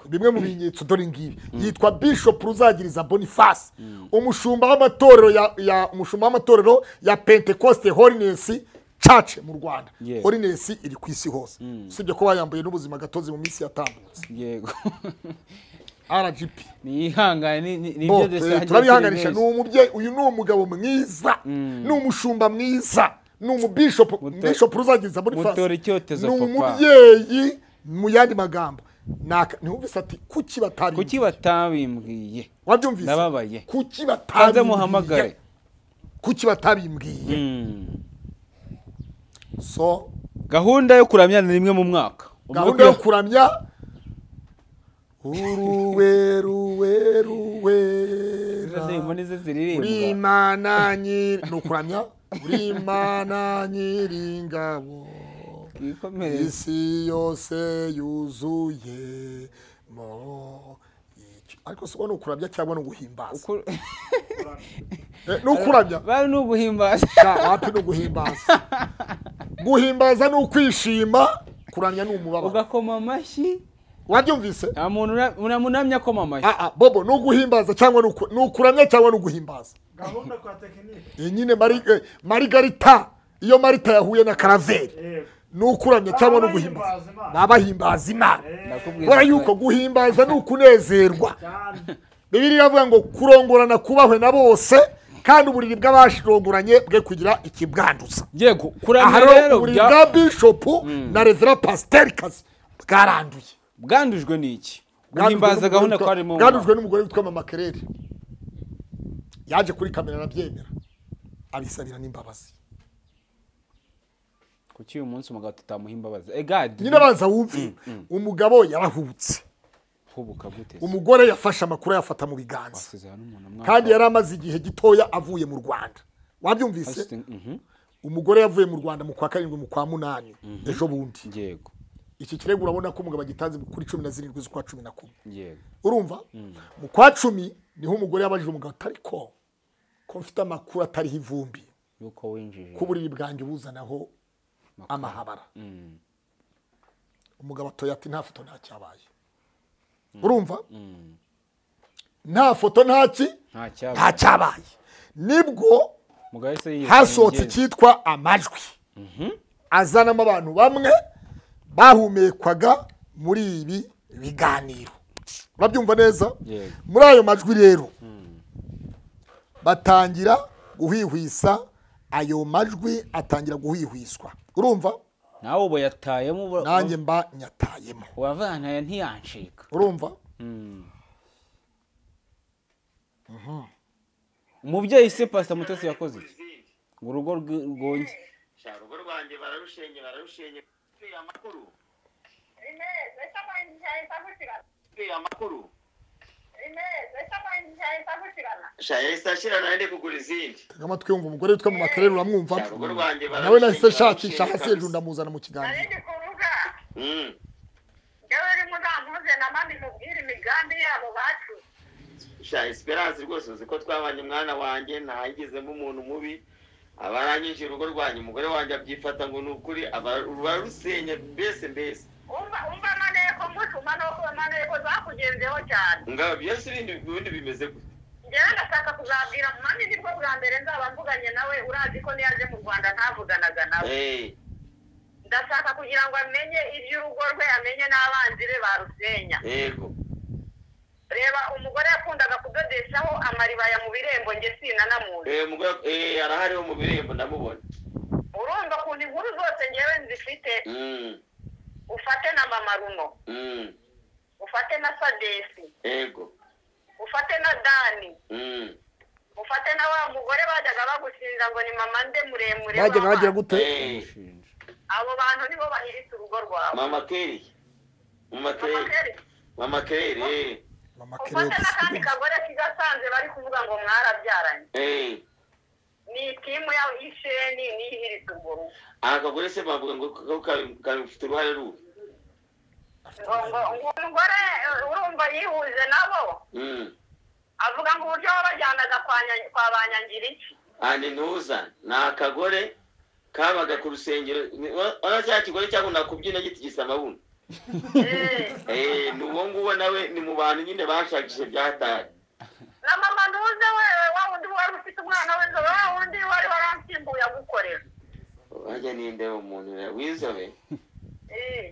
Bimwe mu bimenyetso dore ngibi. Yitwa Bishop Ruzagiriza Boniface, umushumba w'amatorero ya umushumba w'amatorero ya Pentecost Holiness Church mu Rwanda. Holiness iri ku isi hose. Usibye ko bayambuye n'ubuzima gatozi mu minsi yatambutse. Yego. RGP. Ni ihangane ni ibyo dusangiye. Turabihanganisha. Ni umubyeyi, uyu ni umugabo mwiza, ni umushumba mwiza, ni umubishop, Bishop Ruzagiriza Boniface, ni umubyeyi. Mu yandi magambo ntiwumvise ati kuki batabimbwiye? Wabyumvise? Ndababaye. Kuki batabimbwiye? Muhamagare. Kuki batabimbwiye? So gahunda yo kuramya ni rimwe mu mwaka. Gahunda yo kuramya uruwe ruwe ruwe Imana nyiri, ni ukuramya Imana nyiringabo, isi yose yuzuye mo. Ariko si ni ukuramya cyangwa ni uguhimbaza? Ni ukuramya. Bari ni uguhimbaza. Wapi ni uguhimbaza? Guhimbaza ni ukwishima, kuramya ni umubabaro. Ugakoma amashyi. Wabyumvise? Nta muntu uramya akoma amashyi. Bobo, ni uguhimbaza cyangwa ni ukuramya cyangwa ni uguhimbaza? Gahunda kwa tekinike. Nyine Marigarita, iyo Marita yahuye na Karaveri, ni ukuramya cyangwa ni uguhimbaza? Nabahimbaza Imana. Kubera yuko guhimbaza ni ukunezerwa. Bibiliya iravuga ngo kurongorana kubahwe na bose, kandi uburiri bw'abashirongoranye bwe kugira ikibwanduza. Yego, kuramya rero uburiri bwa Bishop na Reverend Pasteur Kazi bwaranduye. Bwandujwe n'iki? Guhimbaza gahunda kwa rimwe. Bwandujwe n'umugore witwa Mama Kerere. Yaje kuri kamera arabyemera, abisabira n'imbabazi. Kuki uyu munsi umugabo tutamuha imbabazi? Egadi. Nyine abanza wumve. Umugabo yarahubutse. Hubuka gute? Umugore yafashe amakuru yafata mu biganza. Kandi yari amaze igihe gitoya avuye mu Rwanda. Wabyumvise? Umugore yavuye mu Rwanda mu kwa 7 mu kwa 8 ejo bundi. Yego. Iki kirego urabona ko umugabo agitanze kuri 17 z'ukwa 11. Yego. Urumva? Mu kwa 10 niho umugore yabajije umugabo atariko ko mfite amakuru atariho ivumbi yuko winjije ku buriri bwanjye ubuzanaho amahabara. Umugabo atoya ati nta foto nta cyabaye. Urumva? Nta foto ntaki nta cyabaye. Nibwo hasohotse cyitwa amajwi azanamo abantu bamwe bahumekwaga muri ibi biganiro. Urabyumva neza? Muri ayo majwi rero batangira guhwihwisa, ayo majwi atangira guhwihwiswa. Urumva? Nawe ubo yatayemo, nanjye mba nyatayemo. Wavana ntiyancika. Urumva? Umubyeyi se Pastor Mutesi yakoze iki? Ngo urugo rwonge. Urugo rwanjye bararushenye bararushenye. Amakuru. Amakuru. Tega amatwi wumva umugore witwa Mama Kerere uramwumva? Nawe nahise nshakisha hasi hejuru ndamuzana mu kiganiro. Sha Esperance rwose uzi ko twabanye mwana wanjye, ntagizemo umuntu mubi, abarangije urugo rwanjye, umugore wanjye abyifata ngo ni ukuri, barusenya mbese. Umva maneko mucu maneko zakugenzeho cyane. Ngabo byose ibindi bimeze gute? Njyewe ndashaka kuzabwira mami, nibwo bwa mbere nzaba mvuganye nawe, urazi ko niyaje mu Rwanda ntavuganaga nawe. Ndashaka kugira ngo amenye iby'urugo rwe, amenye n'abanzi be barusenya. Yego. Reba umugore yakundaga kudodeshaho amaribaya mu birembo, nge sinanamuzi. Umugore arahari wo mu birembo ndamubona. Urumva ukuntu inkuru zose ngewe nzifite. Ufate na mama Runo. Ufate na Sadesi. Yego. Ufate na Dani. Ufate na wa mugore bajyaga bagushinja ngo ni mama nde muremure. Bajyaga bagira gute? Abo bantu nibo bahiritse urugo rwawe. Mama Kelly. Mama Kelly. Mama Kelly. Ufate n'akandi kagore kigasanze bari kuvuga ngo mwarabyaranye. Ni timu ya isheni niyihiritse urwo rugo. Akagore se bavuga ngo kafite uruhare rubi. Ngo umugore urumva yihuje nabo. Avuga ngo uburyo babajyanaga kwa Banyangiriki. Ani ntuza ni akagore kabaga ku rusengero, ora cya kigore cyakunda kubyina gitigisa amabuno. Ni uwo nguwo nawe ni mu bantu nyine bashakishije byahatari. Na mama ntuze wewe, wa wundi wari ufite umwana w'inzobe, wa wundi wari waransimbuye agukorera. Wajya ninde umuntu w'inzobe?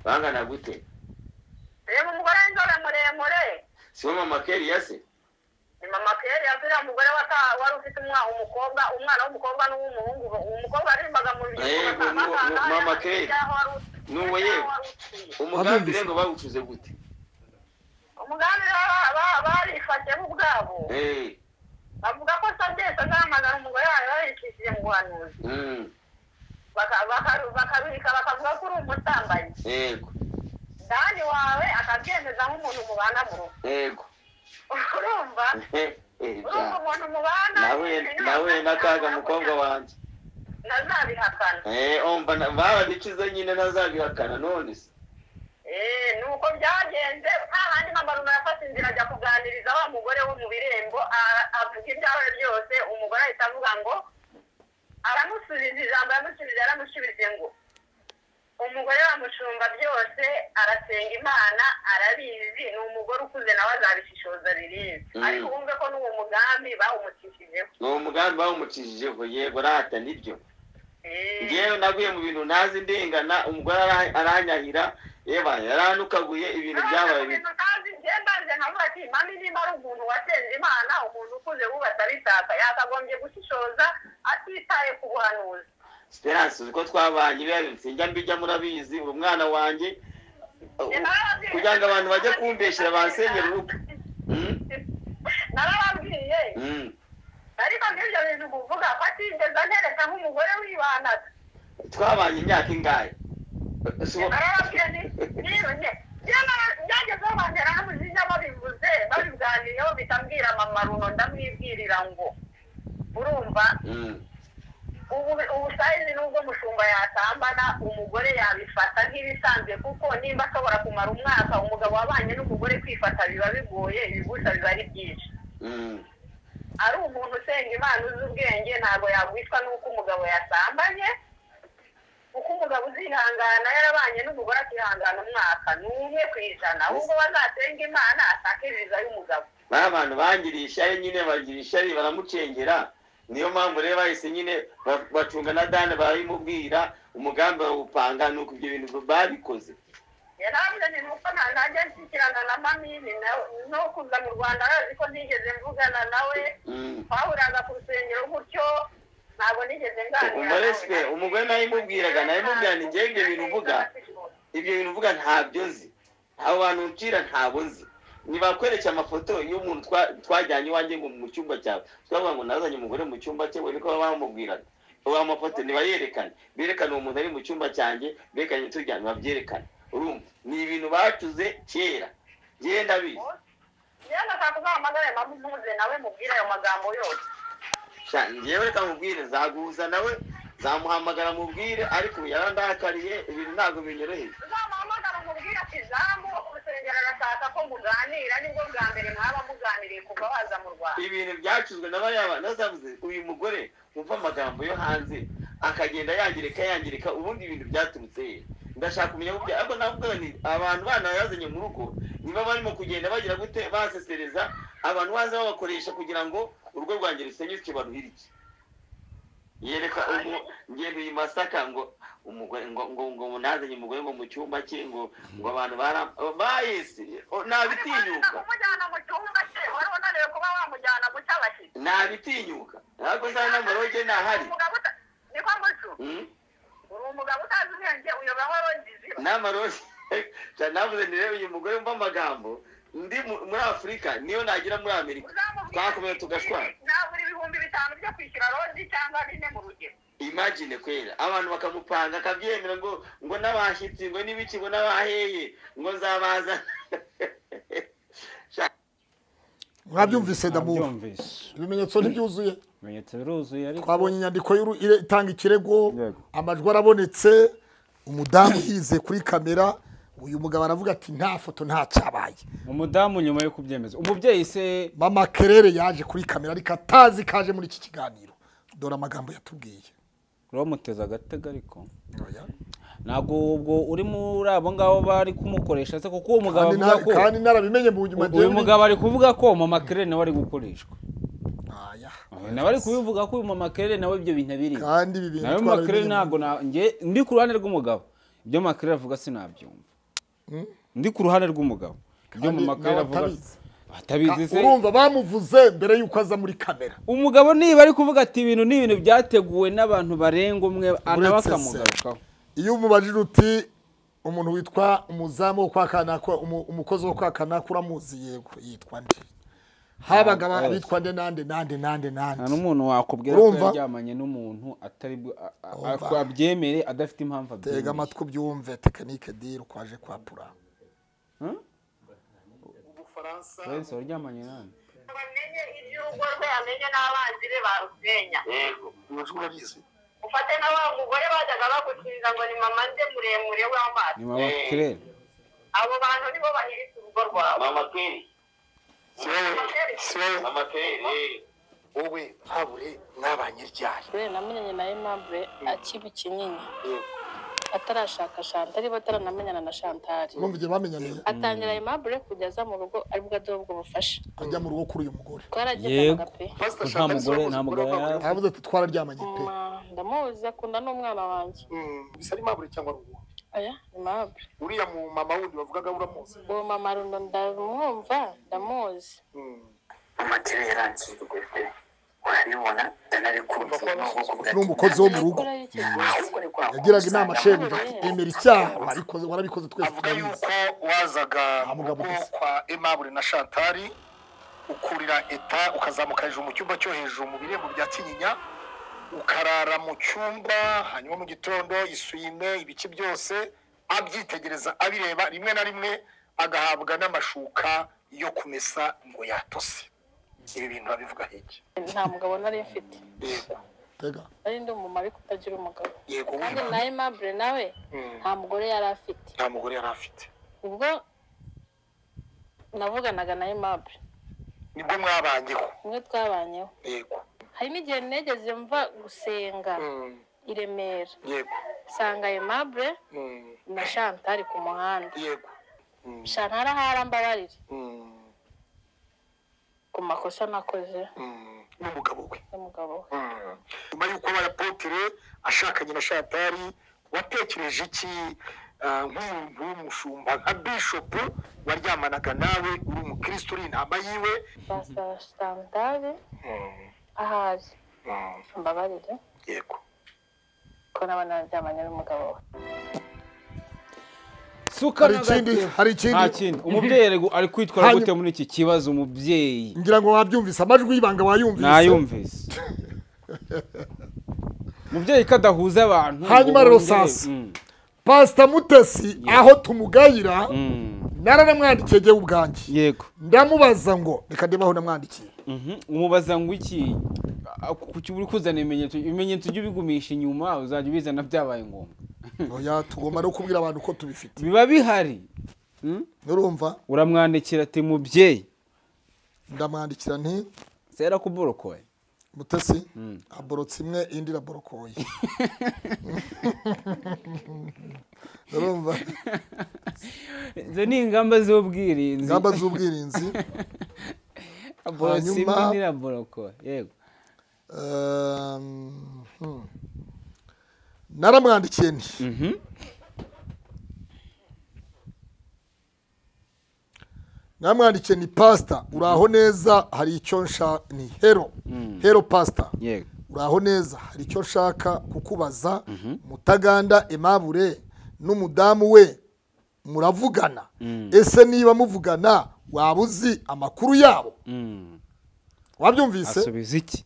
Bangana gute? Reba umugore w'inzobe muremure. Si we mama Kelly yase? Ni mama Kelly yase, umugore wari ufite umwana w'umukobwa, umwana w'umukobwa n'uw'umuhungu, umukobwa arimbaga mu bikorwa. Mama Kelly. Nuwo yewe. Umugambi ngo bawucuze gute? Umugambi barifashe ubwabo. Bavuga ko Sadesi azahamagara umugore wawe babicishije mu buhanuzi. Bakabirika bakavuga ko uri umusambanyi. Yego. Dani wawe akabyemeza nk'umuntu mubana mu rugo. Yego. Urumva? Urumva umuntu mubana. Nawe n'akaga mukobwa wanjye. Ntazabihakana. Umva babicuze nyine ntazabihakana none se. Nuko byagenze, hahandi mama Runo yafashe inzira ajya kuganiriza wa mugore wo mu birembo, avuga ibyawe byose, umugore ahita avuga ngo aramusubiza ijambo yamusubije, aramusubije ngo umugore wa mushumba byose arasenga Imana arabizi, ni umugore ukuze nawe azabishishoza birizi. Ariko wumve ko n'uwo mugambi bawumucishijeho. N'uwo mugambi bawumucishijeho, yego rata nibyo. Ngewe naguye mu bintu ntazi ndengana, umugore aranyahira, yeba yaranukaguye ibintu byabaye. Ibintu ntazi ngembanze nkavuga ati mami nimba ari umuntu wasenze Imana, umuntu ukuze wubatse abishaka, yakagombye gushishoza atitaye ku buhanuzi. Esperance uzi ko twabanye biriya sinjya mbijya murabizi, uri umwana wanjye, kugira ngo abantu bajye kumbeshyira bansenyera urugo. Narababwiye. Ariko nk'ibyo bintu muvuga ko atigeze antereka nk'umugore wibanaga. Twabanye imyaka ingahe? Narababwiye byagezeho bantera n'umujinya babivuze, babiganiyeho bitambwira mama Runo, ndamwibwirira ngo urumva ubu sayizi nubwo mushumba yatambana umugore yabifata nk'ibisanzwe, kuko nimba ashobora kumara umwaka umugabo wabanye n'umugore kwifata biba bigoye, ibigusha biba ari byinshi. Ari umuntu usenga Imana uzi ubwenge ntabwo yagwishwa n'uko umugabo yasambanye, kuko umugabo uzihangana yarabanye n'umugore akihangana umwaka ni 1%, ahubwo bazasenga Imana ashake viza y'umugabo. Ba bantu bangiriye ishyari nyine, bagira ishyari baramucengera. Niyo mpamvu rero bahise nyine bacunga na Dani barabimubwira, umugambi bawupanga, nuko ibyo bintu babikoze. Yaravuze ni nuko ntajya nshyikirana na mami, no kuza mu Rwanda arazi ko ntigeze mvugana nawe, twahuriraga ku rusengero gutyo, ntabwo nigeze nganira nawe. Umugore nayimubwiraga, nayimubwira nti njyewe ibyo bintu uvuga, ibyo bintu uvuga ntabyo nzi, abo bantu uncira ntabwo nzi. Nibakwereke amafoto y'umuntu twajyanye iwanjye ngo mu cyumba cyawe, twavuga ngo nazanye umugore mu cyumba cye, we niko bamubwiraga. Uwo mafoto nibayerekane, berekane uwo muntu ari mu cyumba cyanjye, berekane tujyanye babyerekane. Urumva ni ibintu bacuze kera, ngenda bizi. Njyewe ndashaka kuzahamagara mama mpuze nawe mubwire ayo magambo yose. Njyewe reka mubwire, nzaguhuza nawe, nzamuhamagara mubwire, ariko yarandakariye, ibintu ntabwo binyoroheye. Uzamuhamagara umubwire ati Jambo ku rusengero Aragusengera, arashaka ko muganira, nibwo bwa mbere mwaba muganiriye kuva waza mu Rwanda. Ibintu byacuzwe na bariya nazavuze uyu mugore wumva amagambo yo hanze akagenda yangirika yangirika, ubundi ibintu byaturutse he? Ndashaka kumenya ko ariko navuga nti abantu bana yazanye mu rugo niba barimo kugenda bagira gute basesereza abantu baza babakoresha kugira ngo urugo rwanjye rusenyuke baruhirike. Yereka ngendo i Masaka ngo umugore ngo ngo ngo nazanye umugore ngo mu cyumba cye ngo ngo abantu bayise nabitinyuka kumujyana mu cyumba cye, wari unaniwe kuba wamujyana mu cy'abashyitsi, nabitinyuka ntabwo za n'amaroge nahari. Niko ngucu uri umugabo utazi ubwenge, uyoba waroge ziba n'amaroge. Navuze nti rero uyu mugore mva amagambo ndi muri Afurika niyo nagira muri Amerika twakomeye tugashwana, nabura 5000 byo kwishyura roge cyangwa 4 mu rugero. Imagine kwera abantu bakamupanga akabyemera ngo ngo n'abashyitsi ngo n'ibiki ngo n'abaheye ngo nzabaza. Mwabyumvise damu, ibimenyetso ntibyuzuye, ibimenyetso biruzuye, ariko twabonye inyandiko itanga ikirego, amajwi arabonetse, umudamu yize kuri kamera. Uyu mugabo aravuga ati nta foto nta cyabaye. Umudamu nyuma yo kubyemeza, umubyeyi se mama Kerere yaje kuri kamera ariko atazi kaje muri iki kiganiro. Dore amagambo yatubwiye. Uramuteza agatega ariko ntabwo ubwo uri muri abo ngabo bari kumukoresha se, kuko uwo mugabo avuga ko kandi narabimenye mu nyuma. Uyu mugabo ari kuvuga ko mama Kerere nawe ari gukoreshwa. Nawe ari kubivuga ko uyu mama Kerere nawe ibyo bintu abiri. Kandi ibi bintu nawe mama Kerere ntabwo nge ndi ku ruhande rw'umugabo, ibyo mama Kerere avuga sinabyumva. Ndi ku ruhande rw'umugabo, ibyo mama Kerere avuga atabizi se. Urumva bamuvuze mbere yuko aza muri kamera. Umugabo niba ari kuvuga ati ibintu ni ibintu byateguwe n'abantu barenga umwe, nawe akamugarukaho. Iyo umubajije uti umuntu witwa umuzamu wo kwa kanaka, umukozi wo kwa kanaka uramuzi? Yego. Yitwa nde? Habaga abitwa nde nande nande nande nande. Nta n'umuntu wakubwira ko yaryamanye n'umuntu atari abyemere adafite impamvu abyemere. Tega amatwi ubyumve tekinike diri kwaje kwa pura. Wese waryamanye nande? Bamenye iby'urugo rwe, amenye n'abanzi be barusenya. Yego, urabizi. Ufate na wa mugore bajyaga bagukinza ngo ni mama nde muremure w'amaso. Ni mama Kerere. Abo bantu nibo bahiritse urugo rwawe. Mama Kerere. Mama Kerere. Wowe ntabure mwabanye ryari? Namenyanye na Aimable akiba Kinyinya. Atarashaka Chantal, bataranamenyana na Chantal. Urumva igihe bamenyaniye? Atangira Aimable kujya aza mu rugo aribwo aduha ubwo bufasha. Ajya mu rugo kuri uyu mugore. Twaragendanaga pe. Nta mugore, nta mugabo. Aravuze ati twararyamanye pe. Ndamuzi akunda n'umwana wanjye. Bisa ari Aimable cyangwa ari uwundi? Oya, ni Aimable. Uriya mu mama wundi bavugaga uramuzi? Uwo mama Rundo ndamwumva, ndamuzi. Mama Kerere yaransuzuguye pe. Urabibona ni umukozi wo mu rugo yagiraga inama shebuja ati emera icyaha warabikoze, warabikoze twese turabizi. Avuga yuko wazaga kwa Aimable na Chantal ukurira eta ukazamuka hejuru mu cyumba cyo hejuru mu birembo bya Kinyinya, ukarara mu cyumba, hanyuma mu gitondo isuime ibice byose abyitegereza abireba, rimwe na rimwe agahabwa n'amashuka yo kumesa ngo yatose. Ibi bintu babivuga hiki? Nta mugabo nari mfite. Yego. Tega. Nari ndi umumama ariko utagira umugabo. Yego. Kandi na Aimable nawe nta mugore yari afite. Nta mugore yari afite. Ubwo navuganaga na Aimable. Nibwo mwabanyeho? Nimwe twabanyeho. Yego. Hari n'igihe negeze mva gusenga i Remera. Yego. Nsanga Aimable na Chantal ku muhanda. Yego. Chantal ahari ambabarire. Ku makosa nakoze n'umugabo we. N'umugabo we. Nyuma y'uko abaye apotre ashakanye na Chantal, watekereje iki nk'umuntu w'umushumba nka bishop waryamanaga nawe uri umukristo uri intama yiwe? Pastor Chantal ahari mbabarire. Yego. Ko naba naryamanye n'umugabo we. Hari ikindi umubyeyi ari kwitwara gute muri iki kibazo? Umubyeyi ngira ngo wabyumvise amajwi y'ibanga, wayumvise? Nayumvise. Umubyeyi kadahuza abantu. Hanyuma rero sasa Pastor Mutesi aho tumugayira naranamwandikiye jye ubwanjye. Yego. Ndamubaza ngo reka ndebe aho namwandikiye. Umubaza ngo iki? Kuki uri kuzana ibimenyetso? Ibimenyetso ujye ubigumisha inyuma, uzajya ubizana byabaye ngombwa. Oya, tugomba no kubwira abantu ko tubifite. Biba bihari. Urumva? Uramwandikira ati mubyeyi. Ndamwandikira nti sera kuborokoye. Mutesi aborotse imwe indi iraborokoye. Urumva? Izo ni ingamba z'ubwirinzi. Ingamba z'ubwirinzi. Aborotse imwe indi iraborokoye. Yego. Naramwandikiye nti namwandikiye ni pastor uraho neza hari icyo nshaka ni hero hero pastor yego uraho neza hari icyo nshaka kukubaza. Mutaganda Aimable n'umudamu we muravugana? Ese niba muvugana waba uzi amakuru yabo? Wabyumvise? Asubiza iki?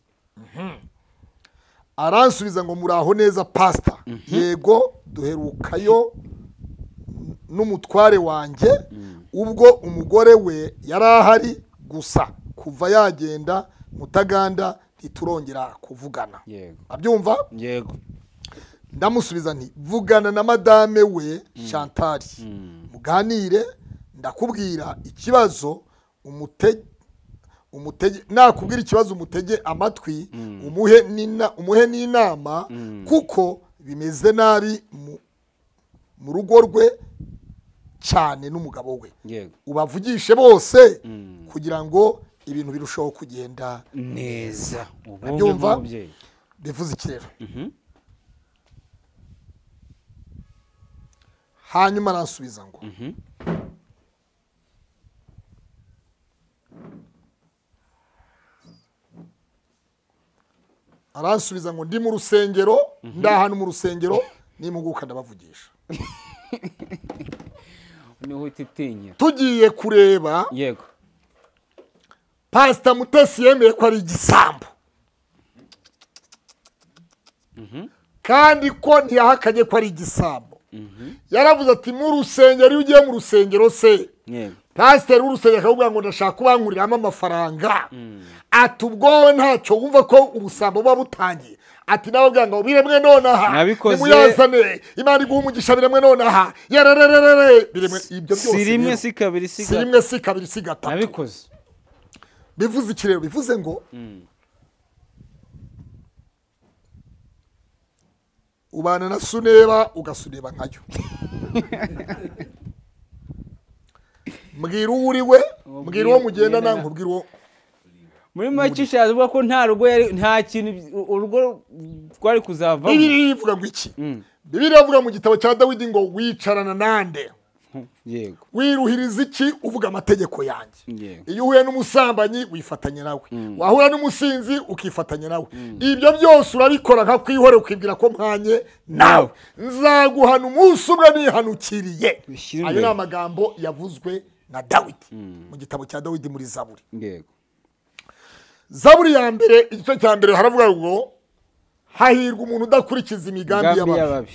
Aransubiza ngo muraho neza pastor. Yego duherukayo n'umutware wanjye ubwo umugore we yarahari gusa kuva yagenda Mutaganda ntiturongera kuvugana. Yego. Abyumva? Yego. Ndamusubiza nti vugana na madame we Chantal muganire ndakubwira ikibazo umutege nakubwira ikibazo umutege amatwi umuhe n'inama kuko bimeze nabi mu rugo rwe cyane n'umugabo we. Yego. Ubavugishe bose kugira ngo ibintu birushaho kugenda neza. Abyumva? Bivuze iki rero? Hanyuma aransubiza ngo aransubiza ngo ndi mu rusengero, ndahano mu rusengero nimuguka ndabavugisha. Niho utitinya. Tugiye kureba. Yego. Pastor Mutesi yemeye ko ari igisambo. Kandi ko ntiyahakanye ko ari igisambo. Yaravuze ati mu rusengero iyo ugiye mu rusengero se. Yego. Pastor w'urusengero akavuga ngo ndashaka kubankuriramo amafaranga. Ati ubwo ntacyo wumva ko ubusambo buba butangiye. Ati nababwira ngo biremwe nonaha nimuyazane Imana iguha umugisha biremwe nonaha yararararare biremwe ibyo byose si rimwe si kabiri si gatatu, si rimwe si kabiri si gatatu. Nabikoze. Bivuze iki rero? Bivuze ngo ubana na suneba ugasuneba nkayo. Mbwira uwo uri we, mbwira uwo mugendana, nkubwira uwo. Muri make ushatse kuvuga ko nta rugo yari nta kintu urugo rwari kuzavamo. Bibiliya ivuga ngo iki? Bibiliya ivuga mu gitabo cya Dawidi ngo wicarana nande? Yego. Wiruhiriza iki uvuga amategeko yanjye? Iyo uhuye n'umusambanyi wifatanya nawe, wahura n'umusinzi ukifatanya nawe. Ibyo byose urabikora nka kwihore ukibwira ko mpanye nawe. Nzaguhana umunsi umwe nihanukiriye. Ayo ni amagambo yavuzwe na Dawidi mu gitabo cya Dawidi muri Zaburi. Yego. Zaburi ya mbere igice cya mbere haravuga ngo hahirwa umuntu udakurikiza imigambi y'ababi,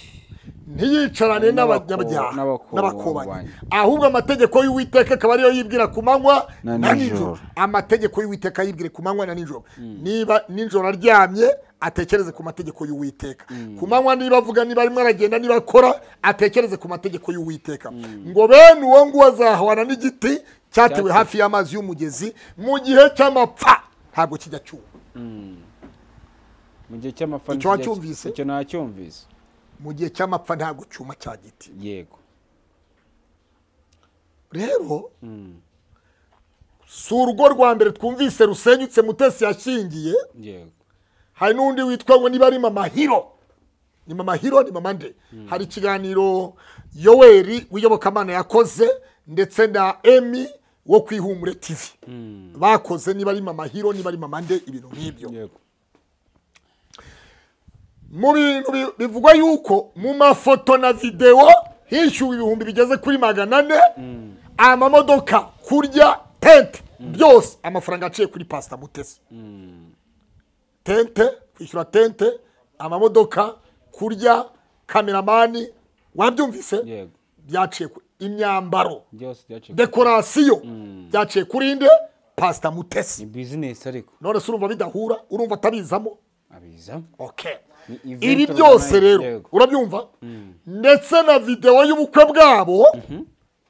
ntiyicarane n'abanyabyaha n'abakobanyi, ahubwo amategeko y'Uwiteka akaba ariyo yibwira ku manywa na nijoro. Amategeko y'Uwiteka yibwire ku manywa na nijoro. Niba nijoro aryamye atekereze ku mategeko y'Uwiteka, ku manywa niba avuga niba arimo aragenda niba akora atekereze ku mategeko y'Uwiteka. Ngo bene uwo nguwo azahwana n'igiti cyatewe hafi y'amazi y'umugezi mu gihe cy'amapfa ntabwo kijya cyuma. Mu gihe cy'amapfa icyo wacyumvise? Icyo nacyumvise. Mu gihe cy'amapfa ntabwo cyuma cya giti. Yego. Rero si urugo rwa mbere twumvise rusenyutse Mutesi yashingiye. Yego. Hari n'undi witwa ngo niba ari Mama Hiro. Ni Mama Hiro ni Mama nde? Hari ikiganiro Yoweri w'iyobokamana yakoze ndetse na Emi wo kwihumure TV. Bakoze niba ari Mama Hiro niba ari Mama nde ibintu nk'ibyo. Yego. Mu bintu bivugwa yuko mu mafoto na video hishyuwe ibihumbi bigeze kuri 400, amamodoka, kurya, tente, byose amafaranga aciye kuri Pastor Mutesi. Tente, kwishyura tente, amamodoka, kurya, kameramani, wabyumvise? Yego. Byaciye imyambaro, byose byaciye, dekorasiyo byaciye kuri nde? Pastor Mutesi. Ni business ariko. None se urumva bidahura, urumva atabizamo? Abiza. Okay. Ibi byose rero urabyumva, ndetse na video y'ubukwe bwabo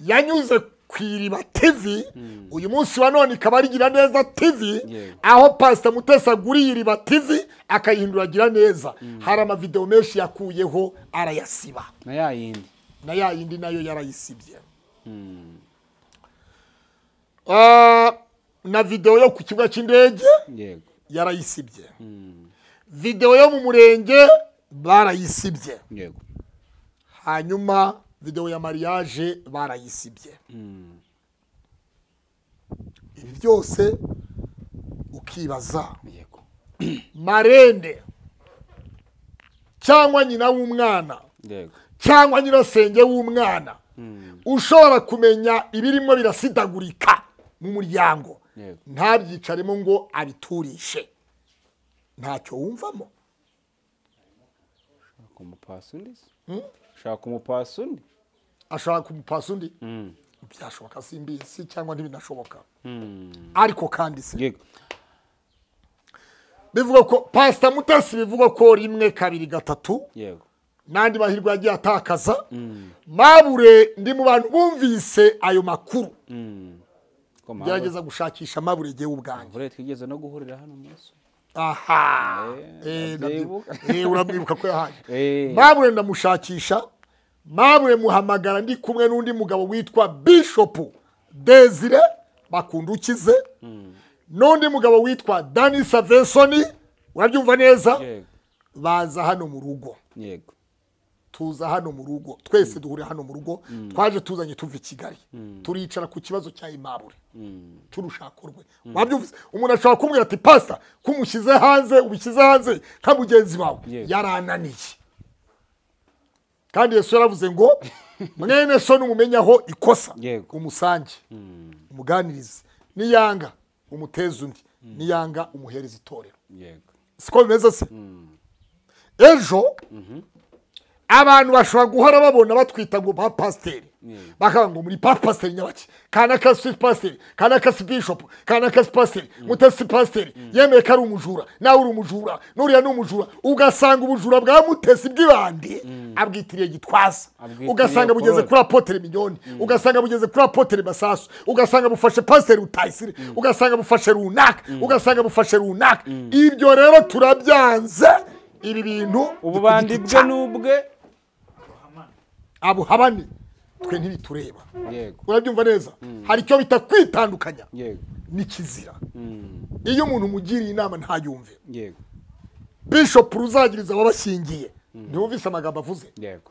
Yanyuze ku Iriba TV, uyu munsi wa none ikaba ari Gira Neza TV, aho Pastor Mutesi aguriye Iriba TV akayihindura Gira Neza. Hari amavideo menshi yakuyeho arayasiba. Na yayindi nayo yarayisibye. Na video yo ku kibuga cy'indege yarayisibye. Video yo mu murenge barayisibye. Hanyuma video ya mariage barayisibye. Ibi byose ukibaza marende cyangwa nyina w'umwana cyangwa nyirasenge w'umwana ushobora kumenya ibirimo birasidagurika mu muryango ntabyicaremo ngo abiturishe, ntacyo wumvamo. Ashaka kumupasa undi byashoboka simbizi cyangwa ntibinashoboka. Ariko kandi se bivuga ko Pastor Mutesi bivuga ko 1 2 3 nandi mahirwe yagiye atakaza. Mabure ndi mu bantu bumvise ayo makuru, gerageza gushakisha Mabure giye ubwanjye. Mabure twigeze no guhurira hano munsi. Aha, uramwibuka ko yahaje. Mabure ndamushakisha, Mabure muhamagara ndi kumwe n'undi mugabo witwa Bishop Desire Bakundukize, n'undi mugabo witwa Dani Savensoni, urabyumva neza. Baza hano mu rugo. Yego. Tuza hano mu rugo, twese duhurira hano mu rugo, twaje tuzanye tuva i Kigali. Turicara ku kibazo cya Aimable. Turushako rwe. Wabyumvise? Umuntu ashobora kumbwira ati pastor kumushyize hanze, ubishyize hanze nka mugenzi wawe. Yarananiye. Kandi Yesu yaravuze ngo mwene so numumenyaho ikosa umusange, umuganirize, niyanga umuteze undi, niyanga umuhereza itorero. Yego. Siko bimeze se? Ejo abantu bashobora guhora babona batwita ngo ba pasiteri, bakavuga ngo muri pasiteri nyabaki, kanaka si pasiteri, kanaka si bishop, kanaka si pasiteri, Mutesi pasiteri, yemeye ko ari umujura, nawe uri umujura, nuriya ni umujura. Ugasanga ubujura bwa Mutesi bw'ibandi abwitiriye Gitwaza, ugasanga bugeze kuri Apotre Mignone, ugasanga bugeze kuri Apotre Masasu, ugasanga bufashe pasiteri Rutayisire, ugasanga bufashe runaka, ugasanga bufashe runaka. Ibyo rero turabyanze. Ibi bintu ububandi bwe nubwe abuhabane twe ntibitureba. Urabyumva neza? Hari icyo bita kwitandukanya n'ikizira. Iyo umuntu umugiriye inama ntayumve. Yego. Bishop ruzagiriza ababashyingiye ntiwumvise amagambo avuze. Yego.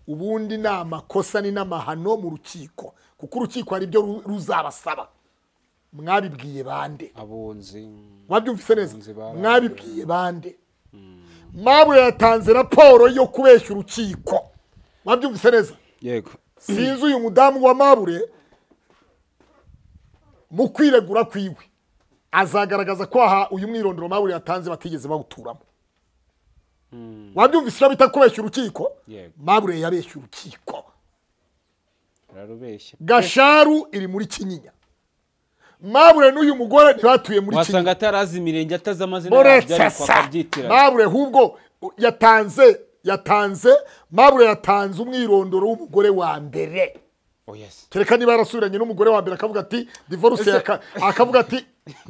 Ubundi ni amakosa ni n'amahano mu rukiko, kuko urukiko hari ibyo ruzabasaba. Mwabibwiye bande? Abunzi. Wabyumvise neza? Mwabibwiye bande? Mabure yatanze raporo yo kubeshya urukiko. Wabyumvise neza? Yego. Sinzi uyu mudamu wa Mabure mu kwiregura kwiwe azagaragaza ko aha uyu mwirondoro Mabure yatanze batigeze bawuturamo. Wabyumvise icyo bita kubeshya urukiko? Yego. Mabure yabeshya urukiko. Ararubeshya. Gasharu iri muri Kinyinya. Mabure n'uyu mugore ntibatuye muri Kinyinya. Wasanga atarazi imirenge, atazi amazina yabyo, ariko akabyitiranya. Mabure hubwo yatanze Mabure yatanze umwirondoro w'umugore wa mbere. Oh yes. Kereka niba yarasubiranye n'umugore wa mbere akavuga ati divorce, akavuga ati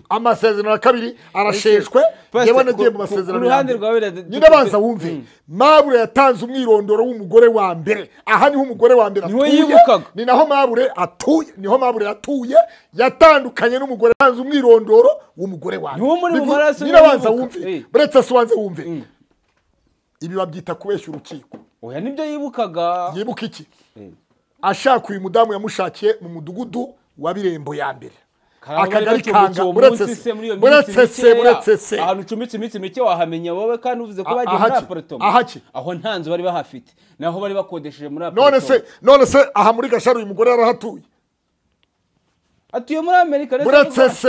amasezerano ya kabiri arasheshwe, yewe nagiye mu masezerano ya mbere. Nyine banza wumve. Mabure yatanze umwirondoro w'umugore wa mbere. Aha niho umugore wa mbere atuye. Ni naho Mabure atuye, niho Mabure atuye, yatandukanye n'umugore yatanze umwirondoro w'umugore wa mbere. Nyine banza wumve. Buretse se wanze wumve. Ibi babyita kubeshya urukiko. Oya nibyo yibukaga. Yibuka iki? Ashaka uyu mudamu yamushakiye mu mudugudu wa Birembo ya mbere. Akagari kanga buretse se ahantu ucumbitse iminsi mike wahamenya wowe, kandi uvuze ko bagiye muri apartment aho nta nzu bari bahafite, naho bari bakodesheje muri apartment. None se aha muri Gasharu uyu mugore yarahatuye, atuye muri Amerika.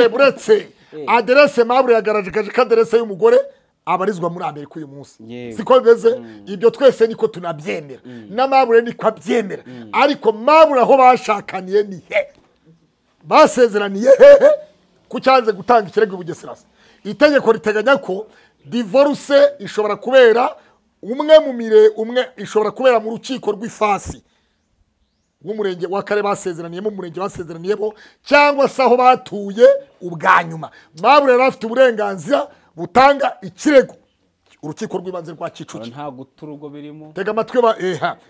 Buretse aderese Mabure yagaragaje ko aderese y'umugore abarizwa muri Amerika uyu munsi. Siko bimeze? Ibyo twese niko tunabyemera, na Mabure niko abyemera. Ariko Mabure aho bashakaniye ni he? Basezeraniye hehe? Kucyanze gutanga ikirego Bugesera. Itegeko riteganya ko divorce ishobora kubera umwe mu mire umwe, ishobora kubera mu rukiko rw'ifasi. w'umurenge w'akarere basezeraniyemo, umurenge basezeraniyemo, cyangwa se aho batuye ubwa nyuma. Mabure yari afite uburenganzira butanga ikirego urukiko rw'ibanze rwa Kicukiro. Nta guturugo birimo. Tega amatwi ba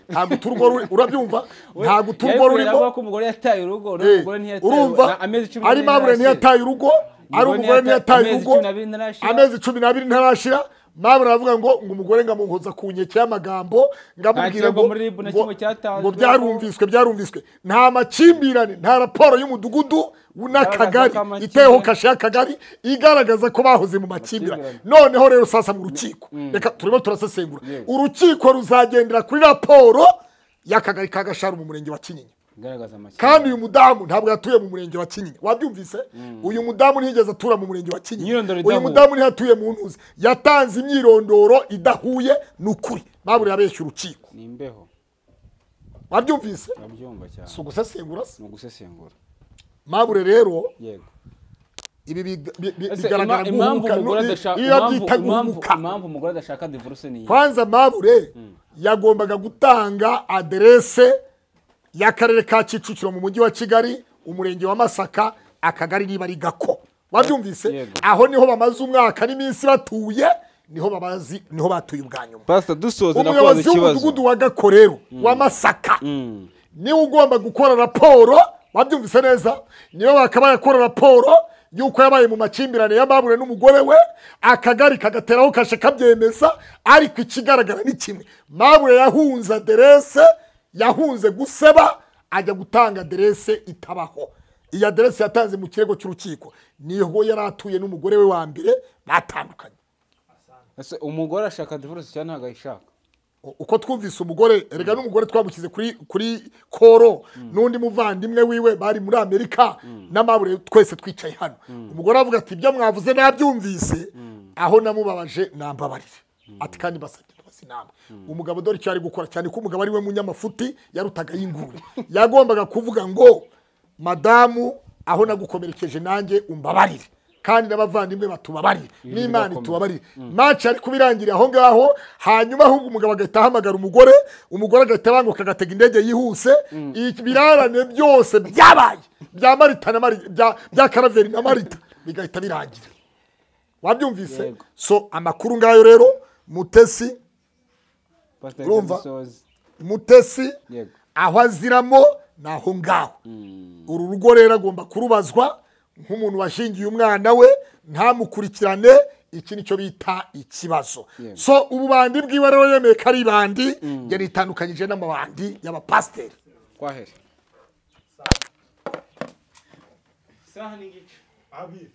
nta guturugo, urabyumva? Nta guturugo rurimo. Ko umugore yataye urugo, n'umugore ntiyataye. Urumva? Ari Mabure ntiyataye urugo, ari umugore ntiyataye urugo. Amezi 12 ntarashira. Mabure aravuga ngo umugore ngamuhoza ku nkeke y'amagambo, ngamubwira ngo byarumviswe. Nta makimbirane, nta raporo y'umudugudu n'akagari iteho kashe y'akagari igaragaza ko bahoze mu makimbirane. Noneho rero sasa mu rukiko, reka turimo turasesengura. Urukiko ruzagendera kuri raporo y'akagari ka Gasharu mu murenge wa Kinyinya. Kandi uyu mudamu ntabwo yatuye mu murenge wa Kinyinya. Wabyumvise? Uyu mudamu ntiyigeze atura mu murenge wa Kinyinya. Uyu mudamu ntiyatuye mu ntuzi. Yatanze imyirondoro idahuye n'ukuri. Mabure yabeshye urukiko. Ni imbeho. Wabyumvise? Nabyumva cyane. Si ugusesengura se? Ni ugusesengura. Mabure rero yego ibi bigaragara guhubuka. Impamvu umugore adashaka divorce ni kwanza Mabure yagombaga gutanga aderese y'akarere ka Kicukiro mu mujyi wa Kigali, umurenge wa Masaka, akagari niba ari Gako. Wabyumvise? Aho niho bamaze umwaka n'iminsi batuye, niho babazi, niho batuye ubwa nyuma. Pastor, dusoze nakubaza ikibazo. Umuyobozi w'umudugudu wa Gako rero wa Masaka niwe ugomba gukora raporo. Wabyumvise neza? Niwe wakabaye akora raporo yuko yabaye mu makimbirane ya Mabure n'umugore we, akagari kagateraho kashe kabyemeza. Ariko ikigaragara ni kimwe, Mabure yahunze aderese, yahunze guseba, ajya gutanga aderese itabaho. Iyi aderese yatanze mu kirego cy'urukiko niho yari atuye n'umugore we wa mbere batandukanye. Ese umugore ashaka divorce cyane ntabwo ayishaka? Uko twumvise umugore, erega n'umugore twamukize kuri koro n'undi muvandimwe wiwe bari muri Amerika n'Amabure twese twicaye hano. Umugore avuga ati ibyo mwavuze nabyumvise, aho namubabaje nambabarire. Ati kandi basabye imbabazi namwe. Umugabo dore icyo ari gukora cyane ko umugabo ari we munyamafuti yarutaga y'ingurube. Yagombaga kuvuga ngo madamu aho nagukomerekeje nanjye umbabarire, kandi n'abavandimwe batubabarire, n'Imana itubabarire. Match ari kubirangira aho ngaho, hanyuma ahubwo umugabo agahita ahamagara umugore, umugore agahita abanguka agatega indege yihuse. Ibirarane byose byabaye bya Marita na Marita, bya Karaveri na Marita bigahita birangira. Wabyumvise? So amakuru ngayo rero Mutesi, urumva Mutesi aho aziramo naho ngaho. Uru rugo rero agomba kurubazwa nk'umuntu washingiye umwana we ntamukurikirane. Iki nicyo bita ikibazo. So ububandi bwiwe rero yemeye ko ari ibandi, yari itandukanyije n'amabandi y'abapasiteri. Kwahere. Saha n'igice. Abiri.